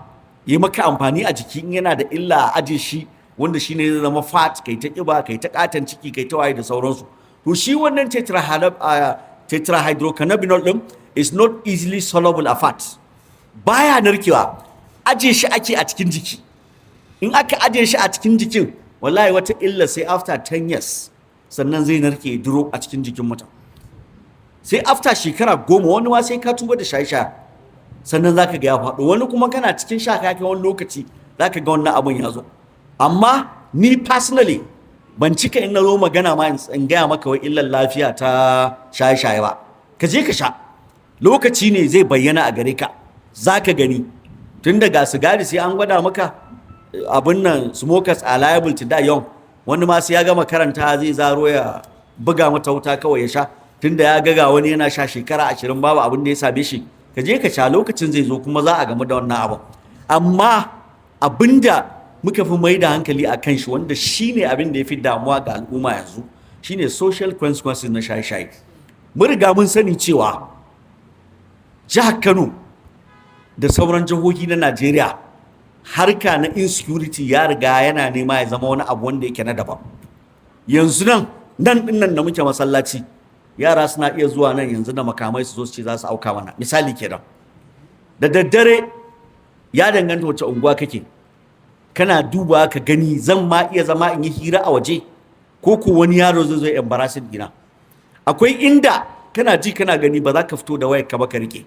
yi maka amfani a jiki. In yana da illa a aje shi, wanda shine zai zama fat, kai ta kiba, kai ta katan ciki, kai ta waye da sauransu. To, shi wannan tetrahydrocannabinol din is not easily soluble a fat, baya narkewa, aje shi ake a cikin jiki. In aka aje shi a cikin jikin, wallahi wata illa sai after 10 years sannan zai narke ya duro a cikin jikin mutum, sai after shekara 10. Wani ma sai ka tuba da shaye-shaye sannan za ka ga ya faɗo. Wani kuma kana cikin sha, ka kai wani lokaci, za ka ga wannan abun ya zo. Amma ni personally ban cika in na zo magana ma in gaya maka wai illar lafiya ta shaye-shaye ba. Ka je ka sha, lokaci ne zai bayyana a gare ka, za ka gani. Tun daga sigari sai an gwada maka abin nan, smokers are liable to die young. Wani ma sai ya gama karanta zai zaro ya buga mata wuta kawai ya sha, tunda ya ga wani yana sha shekara 20 babu abin da ya same shi. Ka je ka sha, lokacin zai zo kuma za a gamu da wannan abin. Amma abinda muka fi mai da hankali a kan shi, wanda shine abin da ya fi damuwa ga al'umma yanzu, shine social consequences na shaye-shaye. Mun riga mun sani cewa jihar Kano da sauran jihohi na Najeriya, harka na insecurity ya riga yana nema ya zama wani abu wanda yake na daban. Yanzu nan nan din nan da muke masallaci, yara suna iya zuwa nan yanzu da makamai, su zo su ce za su auka mana. Misali kenan. Da daddare, ya danganta wace unguwa kake, kana duba ka gani, zan ma iya zama in yi hira a waje, ko ko wani yaro zai zo embarrassing dina? Akwai inda Kana ji kana gani, ba za ka fito da wayar ka ba ka rike.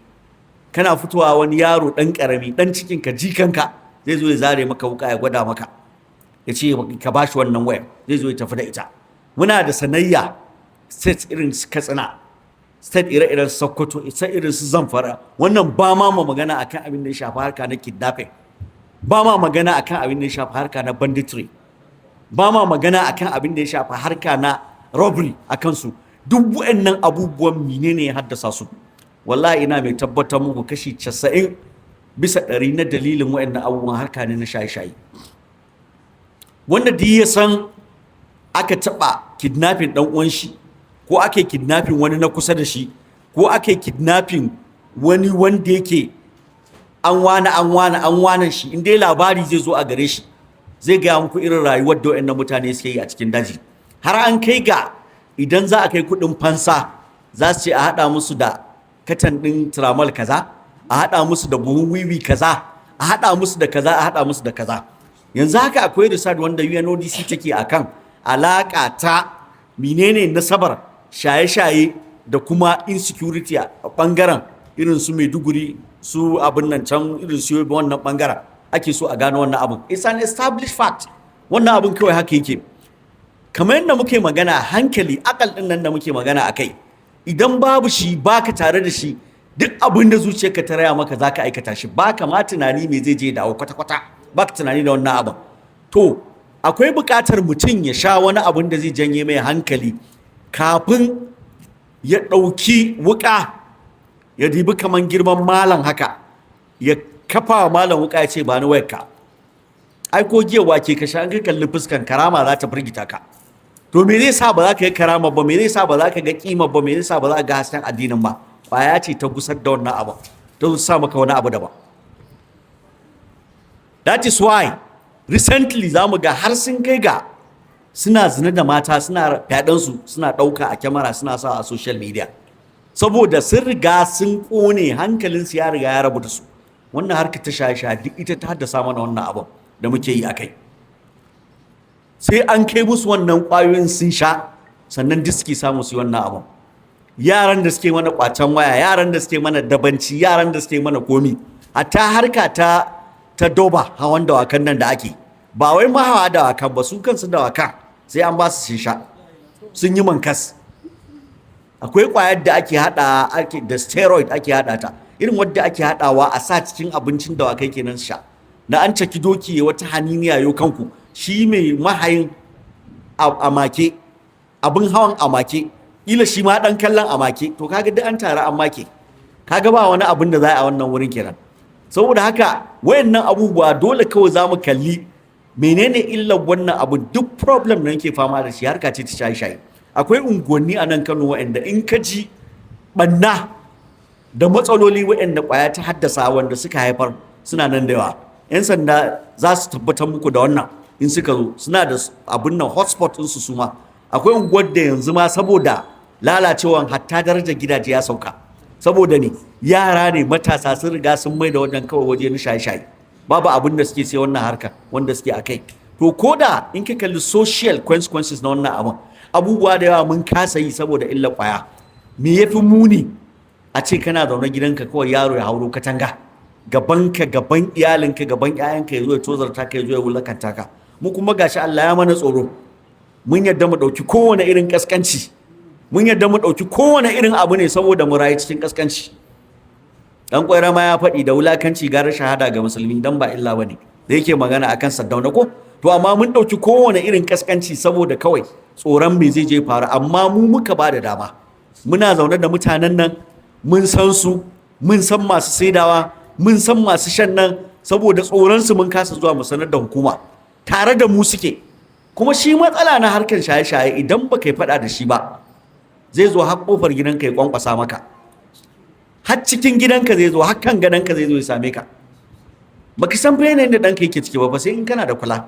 Kana fitowa, wani yaro ɗan ƙarami, ɗan cikin ka, jikanka, zai zo ya zare maka wuka, ya gwada maka, ya ce ka bashi wannan wayar, zai zo ya tafi da ita. Muna da sanayya state irin su Katsina, state ire-iren Sokoto, state irin su Zamfara. Wannan ba ma magana akan abin da ya shafi harka na kidnapping, ba ma magana akan abin da ya shafi harka na banditry, ba ma magana akan abin da ya shafi harka na robbery. A kansu duk waɗannan abubuwan, menene ya haddasa su? Wallahi ina mai tabbatar muku, kashi 90% na dalilin waɗannan abubuwan harka ne na shaye-shaye. Wanda duk ya san aka taɓa kidnapping ɗan uwan shi, ko aka kidnapping wani na kusa da shi, ko aka kidnapping wani wanda yake an wane, an wane, an wane shi, in dai labari zai zo a gare shi, zai gaya muku irin rayuwar da waɗannan mutane suke yi a cikin daji. Har an kai ga idan za a kai kuɗin fansa, za su ce a haɗa musu da katan ɗin tramol kaza, a haɗa musu da buhun wiwi kaza, a haɗa musu da kaza, a haɗa musu da kaza. Yanzu haka akwai research wanda UNODC take akan alaƙa ta menene nasabar shaye-shaye da kuma insecurity a ɓangaren irin su Maiduguri, su abin nan can, irin su Yobe. Wannan ɓangaren ake so a gano wannan abin. It's an established fact, wannan abin kawai haka yake. Kamar yadda muke magana, hankali, akal ɗin nan da muke magana a kai, idan babu shi, baka tare da shi, duk abin da zuciyarka ta raya maka zaka aikata shi. Baka ma tunani me zai je dawo, kwata-kwata baka tunani da wannan abin. To akwai buƙatar mutum ya sha wani abin da zai janye mai hankali kafin ya ɗauki wuƙa, ya dibi kaman girman malam haka, ya kafa wa malam wuƙa, ya ce, "Ba ni wayarka." Ai ko giya wake ka sha, an ka kalli fuskan, karama za ta firgita ka. To me zai sa ba za ka yi karama ba? Me zai sa ba za ka ga kima ba? Me zai sa ba za ka ga hasken addinin ba? Kwaya ce ta gusar da wannan abu, ta sa maka wani abu daban. That is why recently za mu ga har sun kai ga suna zina da mata, suna fyaɗensu, suna ɗauka a kyamara, suna sa a social media, saboda sun riga sun ƙone, hankalinsu ya riga ya rabu da su. Wannan harka ta shaye-shaye duk ita ta haddasa mana wannan abin da muke yi a kai. Sai an kai musu wannan ƙwayoyin sun sha, sannan duk suke samu su yi wannan abin. Yaran da suke mana ƙwacen waya, yaran da suke mana dabanci, yaran da suke mana komi, hatta harka ta doba, hawan dawakan nan da ake, ba wai mahawa dawakan ba, su kansu dawakan sai an ba su sun sha, sun yi mankas. Akwai ƙwayar da ake hada, ake da steroid ake hada ta, irin wadda ake hadawa a sa cikin abincin dawakai kenan su sha. Na an caki doki ya wata haniniya yo kanku, shi mai mahayin a make, abin hawan a make, kila shi ma dan kallon a make. To kaga duk an tare an make, kaga ba wani abin da za a wannan wurin kenan. Saboda haka wayannan abubuwa dole kawai za mu kalli menene illar wannan abu. Duk problem da nake fama da shi, harka ce ta shaye-shaye. Akwai unguwanni a nan Kano wa'anda in ka ji banna da matsaloli waɗanda ƙwaya ta haddasa, wanda suka haifar, suna nan da yawa. 'Yan sanda za su tabbatar muku da wannan in suka zo. Suna da abin nan, hotspot ɗinsu su ma. Akwai unguwar da yanzu ma saboda lalacewan, hatta darajar gidaje ya sauka, saboda ne yara ne matasa sun riga sun mai da wajen kawai waje na shaye-shaye. Babu abin da suke sai wannan harka wanda suke a kai. To ko da in ka kalli social consequences na wannan abin, abubuwa da yawa mun kasa yi saboda illar kwaya. Me yafi muni a ce kana zaune gidanka, kawai yaro ya hauro katanga gabanka, gaban iyalinka, gaban 'ya'yanka, ya zo ya tozarta ka, ya zo ya wulakanta ka? Mu kuma gashi Allah ya mana tsoro, mun yadda mu ɗauki kowane irin kaskanci, mun yadda mu ɗauki kowane irin abu ne saboda mu rayu cikin kaskanci. Dan Kwaira ma ya faɗi, da wulakanci gara shahada ga musulmi, dan ba illa bane da yake magana akan Saddauna ko. To amma mun ɗauki kowane irin kaskanci saboda kawai tsoron me zai je faru. Amma mu muka ba da dama. Muna zaune da mutanen nan, mun san su, mun san masu saidawa, mun san masu shan nan. Saboda tsoron su mun kasa zuwa mu sanar da hukuma. Tare da mu suke. Kuma shi matsala na harkar shaye-shaye, idan ba kai faɗa da shi ba, zai zo har kofar gidanka ya kwankwasa maka, har cikin gidanka zai zo, har kan gadonka zai zo ya same ka. Baka san fa yanayin da ɗanka yake ciki ba fa, sai in kana da kula.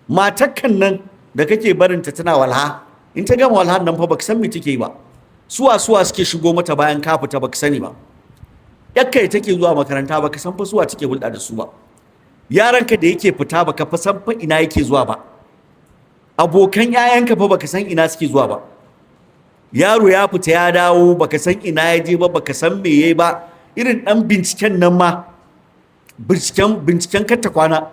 Matakkan nan da kake barinta tana walha, in ta gama walhan nan fa, baka san me take yi ba. Suwa suwa suke shigo mata bayan ka fita, baka sani ba. Yakka take zuwa makaranta, baka san fa suwa take hulɗa da su ba. Yaranka da yake fita, baka fa san fa ina yake zuwa ba. Abokan 'ya'yanka fa, baka san ina suke zuwa ba. Yaro ya fita ya dawo, baka san ina ya je ba, baka san me yayi ba. Irin dan binciken nan ma, binciken katta kwana,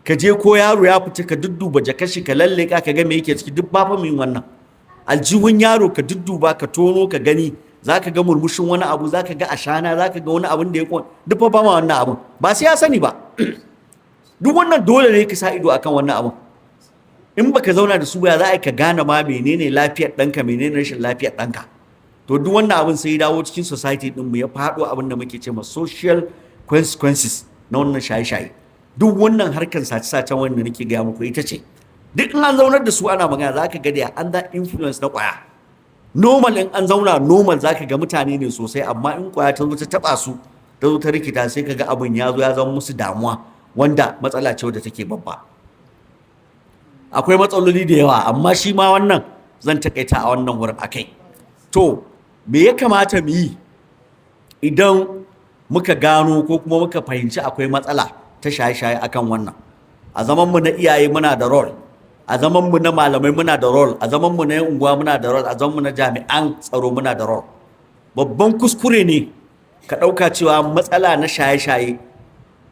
ka je ko yaro ya fita ka dudduba jakar shi, ka lalle ka ga me yake ciki, duk ba fa mu yin wannan. Aljihun yaro ka dudduba, ka tono ka gani, zaka ga murmushin wani abu, zaka ga ashana, zaka ga wani abun da ya, duk fa ba ma wannan abun, ba sai ya sani ba. Duk wannan dole ne ka sa ido akan wannan abun. In baka zauna da su ba, za a ka gane ma menene lafiyar ɗanka, menene rashin lafiyar ɗanka? To, duk wannan abin sai ya dawo cikin society ɗin mu, ya faɗo abin da muke ce ma social consequences na wannan shaye-shaye. Duk wannan harkar sace-sacen wanda nake gaya muku, ita ce duk in an zaunar da su ana magana, za ka ga da under influence na kwaya. Normal, in an zauna normal, za ka ga mutane ne sosai, amma in kwaya ta zo ta taba su, ta zo ta rikita, sai ka ga abin ya zo ya zama musu damuwa, wanda matsala ce wadda take babba. Akwai matsaloli da yawa, amma shi ma wannan zan takaita a wannan wurin akai. To, me ya kamata mu yi idan muka gano ko kuma muka fahimci akwai matsala ta shaye-shaye akan wannan? A zaman mu na iyaye muna da role, a zaman mu na malamai muna da role, a zaman mu na yan unguwa muna da role, a zaman mu na jami'an tsaro muna da role. Babban kuskure ne ka ɗauka cewa matsala na shaye-shaye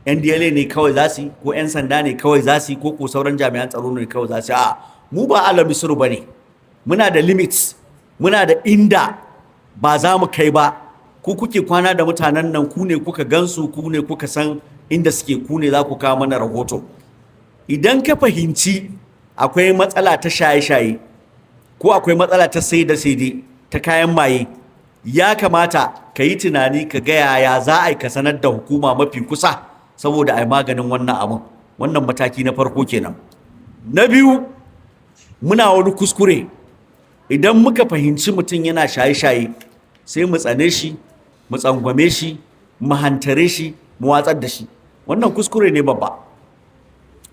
NDLEA ne kawai za su yi, ko 'yan sanda ne kawai za su yi, ko sauran jami'an tsaro ne kawai za su yi. A mu ba alamisuru ba ne. Muna da limits, muna da inda ba za mu kai ba. Ku kuke kwana da mutanen nan, ku ne kuka gansu, ku ne kuka san inda suke, ku ne za ku kawo mana rahoto. Idan ka fahimci akwai matsala ta shaye-shaye ko akwai matsala ta sai da sai ta kayan maye, ya kamata ka yi tunani ka ga yaya za a yi ka sanar da hukuma mafi kusa saboda a yi maganin wannan abun. Wannan mataki na farko kenan. Na biyu, muna wani kuskure. Idan muka fahimci mutum yana shaye-shaye, sai mu tsane shi, mu tsangwame shi, mu hantare shi, mu watsar da shi. Wannan kuskure ne babba.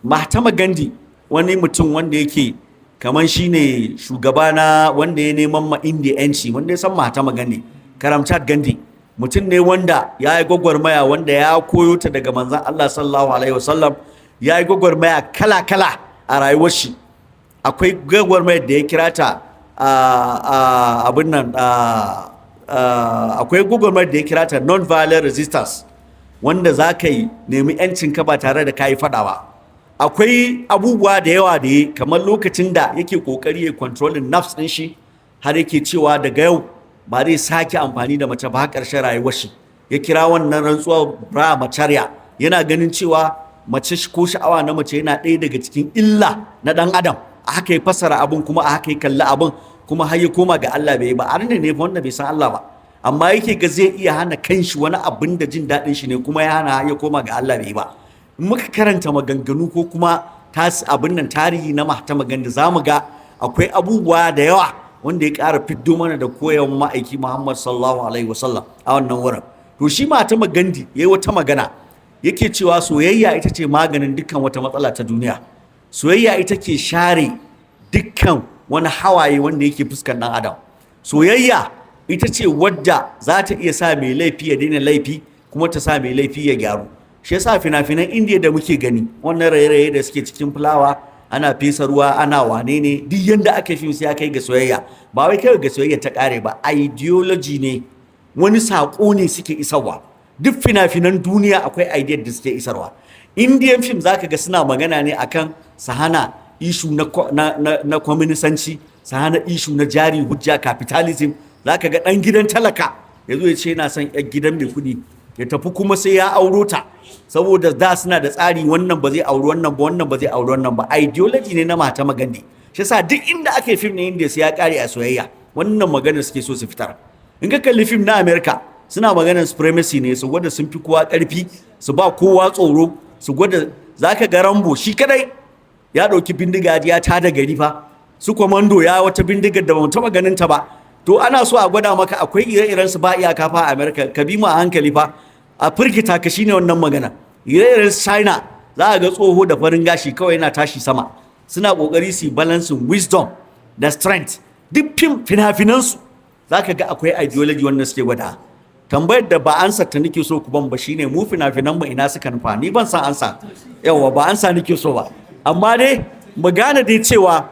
Mahatma Gandhi, wani mutum wanda yake kamar shi ne shugaba na wanda ya neman ma India yanci, wanda ya san Mahatma Gandhi, Karamchand Gandhi, mutum ne wanda ya yi gwagwarmaya, wanda ya koyo ta daga manzon Allah sallallahu alaihi wasallam. Ya yi gwagwarmaya kala-kala a rayuwar shi. Akwai gwagwarmayar da ya kira ta abin nan, akwai gwagwarmayar da ya kira ta non-violent resistance, wanda za ka yi nemi 'yancinka ba tare da ka yi faɗa ba. Akwai abubuwa da yawa da ya, kamar lokacin da yake kokari ya controlling nafs ɗin shi, har yake cewa daga yau ba zai sake amfani da mace ba ƙarshen rayuwar shi. Ya kira wannan rantsuwa brahmacharya. Yana ganin cewa mace ko sha'awa na mace yana ɗaya daga cikin illa na ɗan adam. A haka ya fassara abun, kuma a haka ya kalli abun, kuma har ya koma ga Allah bai yi ba. Arne ne wanda bai san Allah ba, amma yake ga zai iya hana kanshi wani abin da jin daɗin shi ne, kuma ya hana, ya koma ga Allah bai yi ba. In muka karanta maganganu ko kuma abin nan, tarihi na Mahatma Gandhi, za mu ga akwai abubuwa da yawa wanda ya ƙara fiddo mana da koyarwar ma'aiki Muhammad sallallahu alaihi wasallam a wannan wurin. To, shi Mahatma Gandhi ya yi wata magana, yake cewa soyayya ita ce maganin dukkan wata matsala ta duniya. Soyayya ita ke share dukkan wani hawaye wanda yake fuskan ɗan adam. Soyayya ita ce wadda za ta iya sa mai laifi ya daina laifi, kuma ta sa mai laifi ya gyaru. Shi yasa fina-finan Indiya da muke gani, wannan raye-raye da suke cikin fulawa, ana fesa ruwa, ana wane ne, duk yanda aka fi sai ya kai ga soyayya. Ba wai kai ga soyayya ta kare ba, ideology ne, wani saƙo ne suke isarwa. Duk fina-finan duniya akwai idea da suke isarwa. Indian film zaka ga suna magana ne akan su hana issue na kwaminisanci, su hana issue na jari hujja, capitalism. Zaka ga ɗan gidan talaka ya zo ya ce yana son 'yar gidan mai kuɗi, ya tafi kuma sai ya auro ta, saboda da suna da tsari, wannan ba zai auri wannan ba, wannan ba zai auri wannan ba. Ideology ne na Mahatma Gandhi. Shi yasa duk inda ake film na India sai ya kare a soyayya. Wannan magana suke so su fitar. In ka kalli film na America, suna maganar supremacy ne, su gwada sun fi kowa karfi, su ba kowa tsoro, su gwada. Zaka ga Rambo shi kadai ya ɗauki bindiga ya tada gari fa, su Commando ya wata bindigar da ba mu taɓa ganin ta ba. To, ana so a gwada maka akwai ire-iren su ba iyaka fa a America, ka bi mu a hankali fa, a firgita ka, shine wannan magana. Ire-iren China, za a ga tsoho da farin gashi kawai yana tashi sama. Suna kokari su balancing wisdom da strength. Duk fim fina-finan su za ka ga akwai ideology wanda suke gwada. Tambayar da ba ansa ta nake so ku ban ba shine, mu fina-finan mu ina suka nufa? Ni ban san ansa yawa ba, ansa nake so ba, amma dai mu gane dai cewa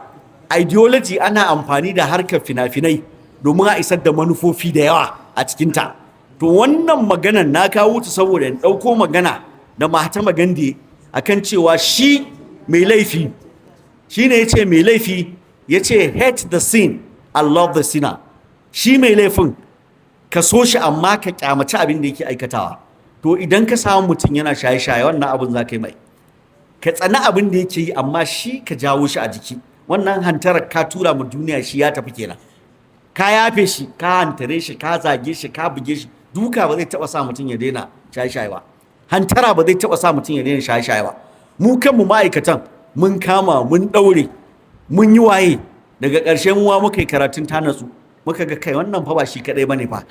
ideology, ana amfani da harkar fina-finai domin a isar da ideology. domin a isar da manufofi da yawa a cikinta. To wannan maganan na kawo ta saboda in ɗauko magana da Mahatma Gandhi akan cewa shi mai laifi shi ne ya ce mai laifi ya ce, "Hate the sin and love the sinner." Shi mai laifin ka so shi, amma ka kyamaci abin da yake aikatawa. To idan ka samu mutum yana shaye-shaye, wannan abin za ka yi mai, ka tsani abin da yake yi, amma shi ka jawo shi a jiki. Wannan hantarar ka tura mu duniya, shi ya tafi kenan. Ka yafe shi, ka hantare shi, ka zage shi, ka buge shi. Duka ba zai taba sa mutum ya daina shaye-shaye ba. Hantara ba zai taba sa mutum ya daina shaye-shaye ba. Mu kanmu ma'aikatan mun kama, mun daure, mun yi waye. Daga ƙarshe mu muka yi karatun ta natsu, muka ga kai, wannan fa ba shi kadai bane fa.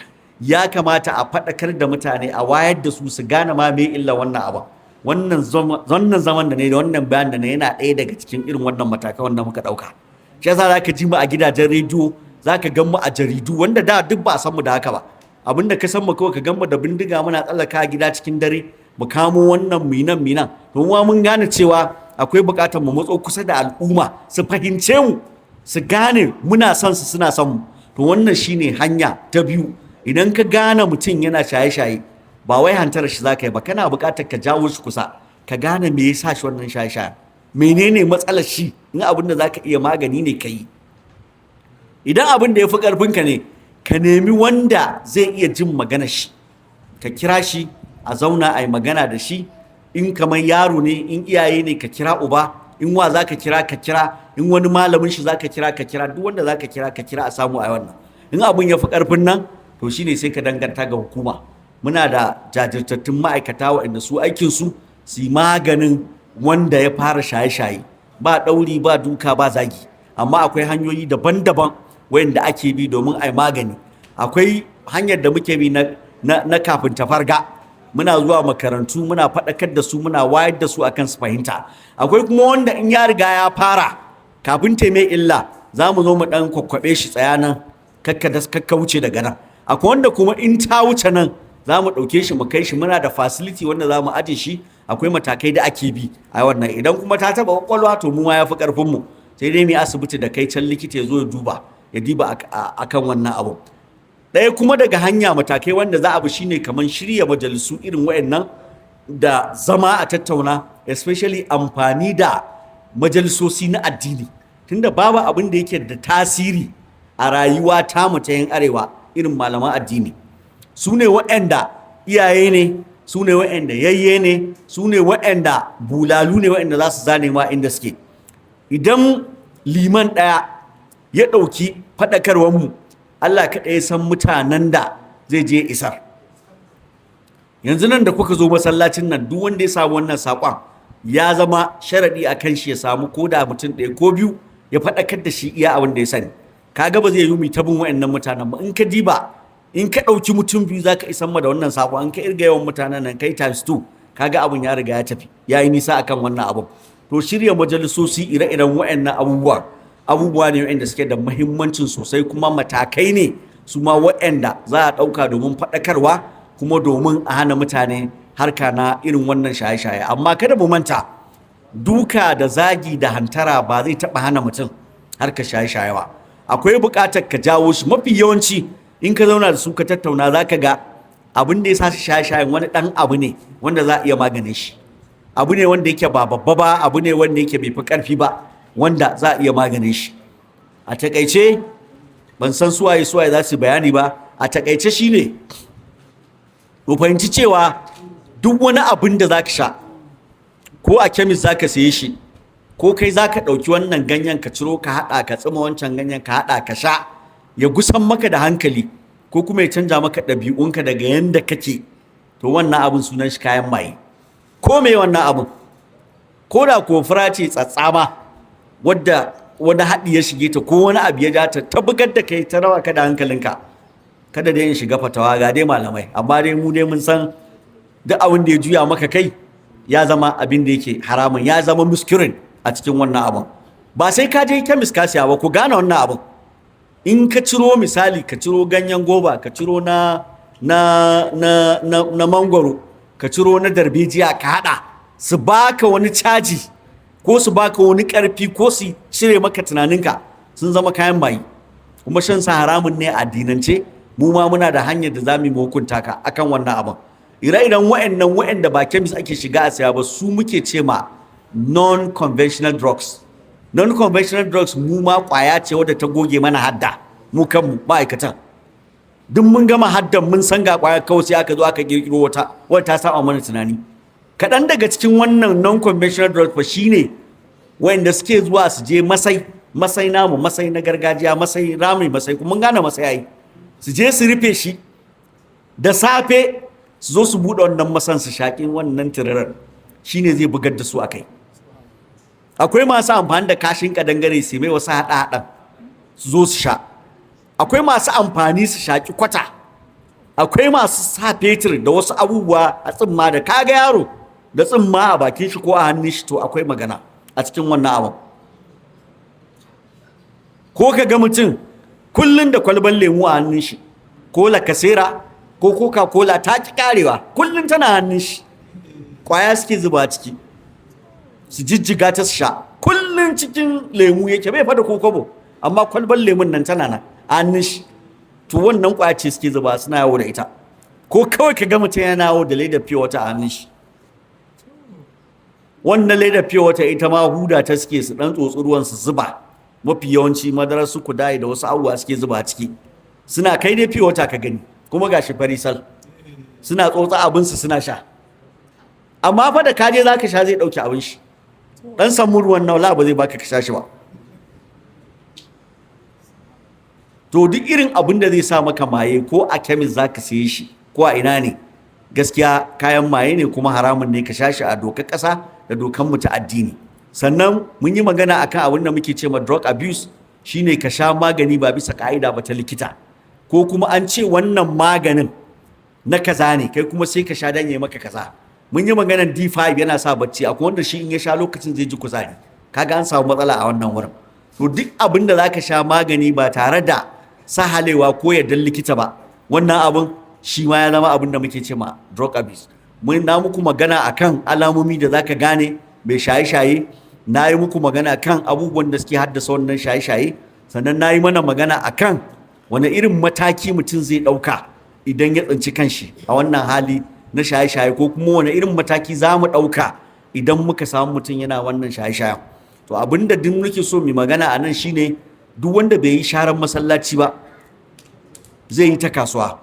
Ya kamata a faɗakar da mutane, a wayar da su, su gane ma me illa wannan abin. Wannan zaman da ne da wannan bayan da ne yana ɗaya daga cikin irin wannan matakan wanda muka ɗauka. Shi yasa zaka ji mu a gidajen rediyo, zaka gan mu a jaridu, wanda da duk ba a san mu da haka ba. Abinda ka san mu kawai, ka gan mu da bindiga muna tsallaka gida cikin dare mu kamo wannan minan minan. To mu mun gane cewa akwai buƙatar mu matso kusa da al'umma, su fahimce mu, su gane muna son su, suna son mu. To wannan shine hanya ta biyu. Idan ka gane mutum yana shaye-shaye, ba wai hantarar shi zaka yi ba. Kana buƙatar ka jawo shi kusa, ka gane me yasa shi wannan shaye-shaye, menene matsalar shi. In abin da zaka iya magani ne, ka yi. Idan abin da ya fi ƙarfinka ne, ka nemi wanda zai iya jin maganar shi, ka kira shi, a zauna a yi magana da shi. In kamar yaro ne, in iyaye ne, ka kira uba. In wa za ka kira, ka kira. In wani malamin shi za ka kira, ka kira. Duk wanda za ka kira, ka kira, a samu a wannan. In abin ya fi ƙarfin nan, to shine sai ka danganta ga hukuma. Muna da jajirtattun ma'aikata waɗanda su aikinsu su yi maganin wanda ya fara shaye-shaye. Ba ɗauri, ba duka, ba zagi, amma akwai hanyoyi daban-daban wayanda ake bi domin a yi magani. Akwai hanyar da muke bi na kafin ta farga. Muna zuwa makarantu, muna faɗakar da su, muna wayar da su akan su fahimta. Akwai kuma wanda in ya riga ya fara, kafin ta mai illa, za mu zo mu ɗan kwakwaɓe shi, tsaya nan, kakka wuce daga nan. Akwai wanda kuma in ta wuce nan, za mu ɗauke shi mu kai shi, muna da facility wanda za mu aje shi. Akwai matakai da ake bi a wannan. Idan kuma ta taɓa kwakwalwa, to mu ma ya fi ƙarfinmu, sai dai mu yi asibiti da kai can, likita ya zo ya duba, ya diba akan wannan abu. Ɗaya kuma daga hanya matakai wanda za a bi shine kamar shirya majalisu irin waɗannan da zama a tattauna, especially amfani da majalisosi na addini, tunda babu abin da yake da tasiri a rayuwa ta mu ta yan arewa irin malaman addini. Su ne waɗanda iyaye ne, su ne waɗanda yayye ne, su ne waɗanda bulalu ne, waɗanda za su zane ma inda suke. Idan liman ɗaya ya ɗauki faɗakarwarmu, Allah kaɗai ya san mutanen da zai je isar. Yanzu nan da kuka zo masallacin nan, duk wanda ya samu wannan saƙon, ya zama sharaɗi a kan shi ya samu ko da mutum ɗaya ko biyu ya faɗakar da shi iya abin da ya sani. Kaga ba zai yi mu ta bin wa'annan mutanen ba. In ka diba, in ka ɗauki mutum biyu za ka isan ma da wannan saƙon, in ka irga yawan mutanen nan kai times two, kaga abin ya riga ya tafi, ya yi nisa akan wannan abin. To shirya majalisosi ire-iren wa'annan abubuwa, abubuwa ne wa'anda suke da muhimmancin sosai, kuma matakai ne su ma wa'anda za a ɗauka domin faɗakarwa, kuma domin a hana mutane harka na irin wannan shaye-shaye. Amma kada mu manta, duka da zagi da hantara ba zai taɓa hana mutum harka shaye-shaye ba. Akwai buƙatar ka jawo shi. Mafi yawanci in ka zauna da su ka tattauna, za ka ga abin da ya sa su shaye-shayen wani ɗan abu ne wanda za a iya maganin shi. Abu ne wanda yake ba babba ba, abu ne wanda yake bai fi ƙarfi ba, wanda za a iya maganin shi. A takaice, ban san suwaye suwaye za su bayani ba. A takaice shine mu fahimci cewa duk wani abin da za ka sha, ko a kemis za ka saye shi, ko kai za ka ɗauki wannan ganyen ka ciro ka haɗa, ka tsima wancan ganyen ka haɗa ka sha, ya gusan maka da hankali ko kuma ya canja maka ɗabi'unka daga yanda kake, to wannan abin sunan shi kayan maye. Ko me wannan abin, ko da ko fura ce tsatsama wadda wani haɗi ya shige ta, ko wani abu ya ja ta, ta bugar da kai, ta rawa ka da hankalinka. Kada dai in shiga fatawa, ga dai malamai, amma dai mu dai mun san duk abin da ya juya maka kai ya zama abin da yake haramun, ya zama muskirin a cikin wannan abin. Ba sai ka je kemis ka siya ba. Ku gane wannan abin. In ka ciro, misali, ka ciro ganyen goba, ka ciro na mangwaro, ka ciro na darbejiya, ka hada, su baka wani caji ko su baka wani karfi ko su cire maka tunaninka, sun zama kayan maye. Kuma shan sa haramun ne a addinance. Mu ma muna da hanyar da za mu yi hukunta ka akan wannan abin. Ire-iren wa'annan wa'anda ba kemis ake shiga a saya ba, su muke ce ma non-conventional drugs. Non-conventional drugs mu ma kwaya ce wadda ta goge mana hadda. Mu kanmu ma'aikatan duk mun gama haddan, mun san ga kwaya, kawai sai aka zo aka kirkiro wata wadda ta saba mana tunani. Kaɗan daga cikin wannan non-conventional drugs fa shine wa'anda suke zuwa su je masai, masai namu, masai na gargajiya, masai rami, masai kuma mun gane masai ai, su je su rufe shi da safe, su zo su buɗe wannan masan, su shaƙi wannan tirirar, shine zai bugar da su akai. Akwai masu amfani da kashin kadangare su mai wasu haɗa-haɗan, su zo su sha. Akwai masu amfani su shaƙi kwata. Akwai masu sa fetur da wasu abubuwa a tsimma. Da kaga yaro da tsimma a bakin shi ko a hannun shi, to akwai magana a cikin wannan abin. Ko ka ga mutum kullum da kwalban lemu a hannun shi, ko LaCasera ko Coca Cola ta ki karewa, kullum tana hannun shi, kwaya suke zuba ciki, su jijjiga ta su sha. Kullum cikin lemu yake, bai fada ko kwabo, amma kwalban lemun nan tana nan a hannun shi. To wannan kwaya ce suke zuba, suna yawo da ita. Ko kawai ka ga mutum yana yawo da ledar pure water a hannun shi. Wannan ledar pure water ita ma huda ta suke, su dan tsotsi ruwan su zuba. Mafi yawanci madarar su kudai da wasu abubuwa suke zuba ciki. Suna kai dai pure water ka gani, kuma gashi farisal, suna tsotsa abinsu suna sha. Amma fa da kaje zaka sha, zai dauki abin shi, dan samu ruwan naula ba zai baka ka sha shi ba. To duk irin abin da zai sa maka maye, ko a kemis zaka siye shi ko a ina ne, gaskiya kayan maye ne, kuma haramun ne ka sha shi a dokar ƙasa da dokar mu ta addini. Sannan mun yi magana akan abin da muke ce ma drug abuse, shine ka sha magani ba bisa ka'ida ba ta likita, ko kuma an ce wannan maganin na kaza ne, kai kuma sai ka sha dan ya maka kaza. Mun yi maganar D5 yana sa bacci, akwai wanda shi in ya sha lokacin zai ji kuzari, kaga an samu matsala a wannan wurin. To duk abin da zaka sha magani ba tare da sahalewa ko yardar likita ba, wannan abin shi ma ya zama abin da muke ce ma drug abuse. Mun na muku magana akan alamomi da zaka gane mai shaye-shaye. Na yi muku magana kan abubuwan da suke haddasa wannan shaye-shaye. Sannan na yi mana magana akan wani irin mataki mutum zai ɗauka idan ya tsinci kanshi a wannan hali na shaye-shaye, ko kuma wani irin mataki za mu ɗauka idan muka samu mutum yana wannan shaye-shayen. To abin da duk muke so mu magana a nan shine, duk wanda bai yi sharan masallaci ba, zai yi ta kasuwa.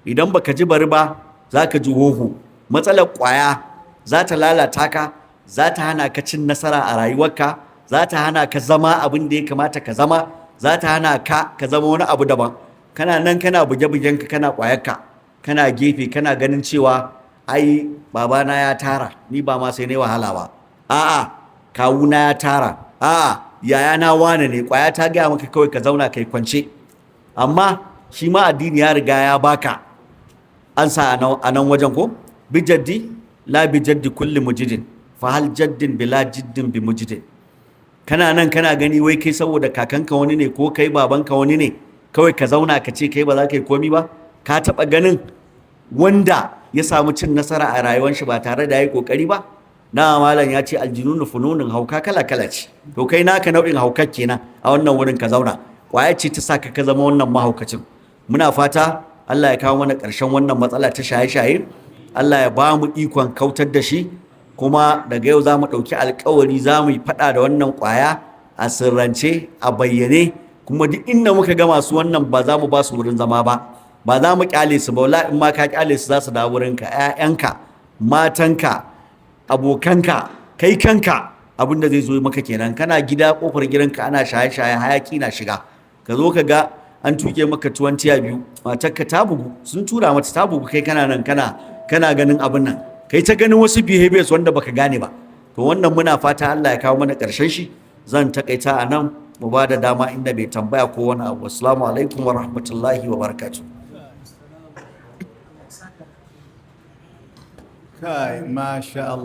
Idan baka ji bari ba, za ka ji hoho. Matsalar ƙwaya za ta lalata ka, za ta hana ka cin nasara a rayuwarka, za ta hana ka zama abin da ya kamata ka zama, za ta hana ka ka zama wani abu daban. Kana nan kana buge-bugenka, kana ƙwayarka, kana gefe, kana ganin cewa ai babana ya tara, ni ba ma sai na wahala ba, a'a kawuna ya tara, a'a yayana wane ne. Ƙwaya ta gaya maka kawai ka zauna kai kwance. Amma shi ma addini ya riga ya baka an sa a nan wajen, ko bijaddi la bijaddi kulli mujidin, fa hal jaddin bila jiddin bi mujidin. Kana nan kana gani wai kai saboda kakanka wani ne ko kai babanka wani ne, kawai ka zauna ka ce kai ba za ka yi komi ba. Ka taɓa ganin wanda ya samu cin nasara a rayuwar shi ba tare da ya yi ƙoƙari ba? Na malam ya ce aljinunu fununin, hauka kala kala ce. To kai naka nau'in haukar kenan a wannan wurin ka zauna, kwaya ce ta saka ka zama wannan mahaukacin. Muna fata Allah ya kawo mana ƙarshen wannan matsala ta shaye-shaye, Allah ya ba mu ikon kautar da shi. Kuma daga yau za mu ɗauki alkawari, za mu yi faɗa da wannan ƙwaya a sirrance, a bayyane. Kuma duk inda muka ga masu wannan, ba za mu ba su wurin zama ba, ba za mu kyale su ba. Wala in ma ka kyale su, za su dawo wurinka, ƴaƴanka, matanka, abokanka, kai kanka. Abin da zai zo maka kenan, kana gida, kofar gidanka ana shaye-shaye, hayaki na shiga, ka zo ka ga an tuke maka tuwon tiya biyu, matarka ta bugu, sun tura mata ta bugu, kai kana nan kana ganin abin nan, kai ta ganin wasu behaviors wanda baka gane ba. To wannan muna fata Allah ya kawo mana ƙarshen shi. Zan takaita a nan, mu ba da dama inda bai tambaya ko wani abu. Assalamu alaikum wa rahmatullahi wa barakatuh. Kai, masha Allah.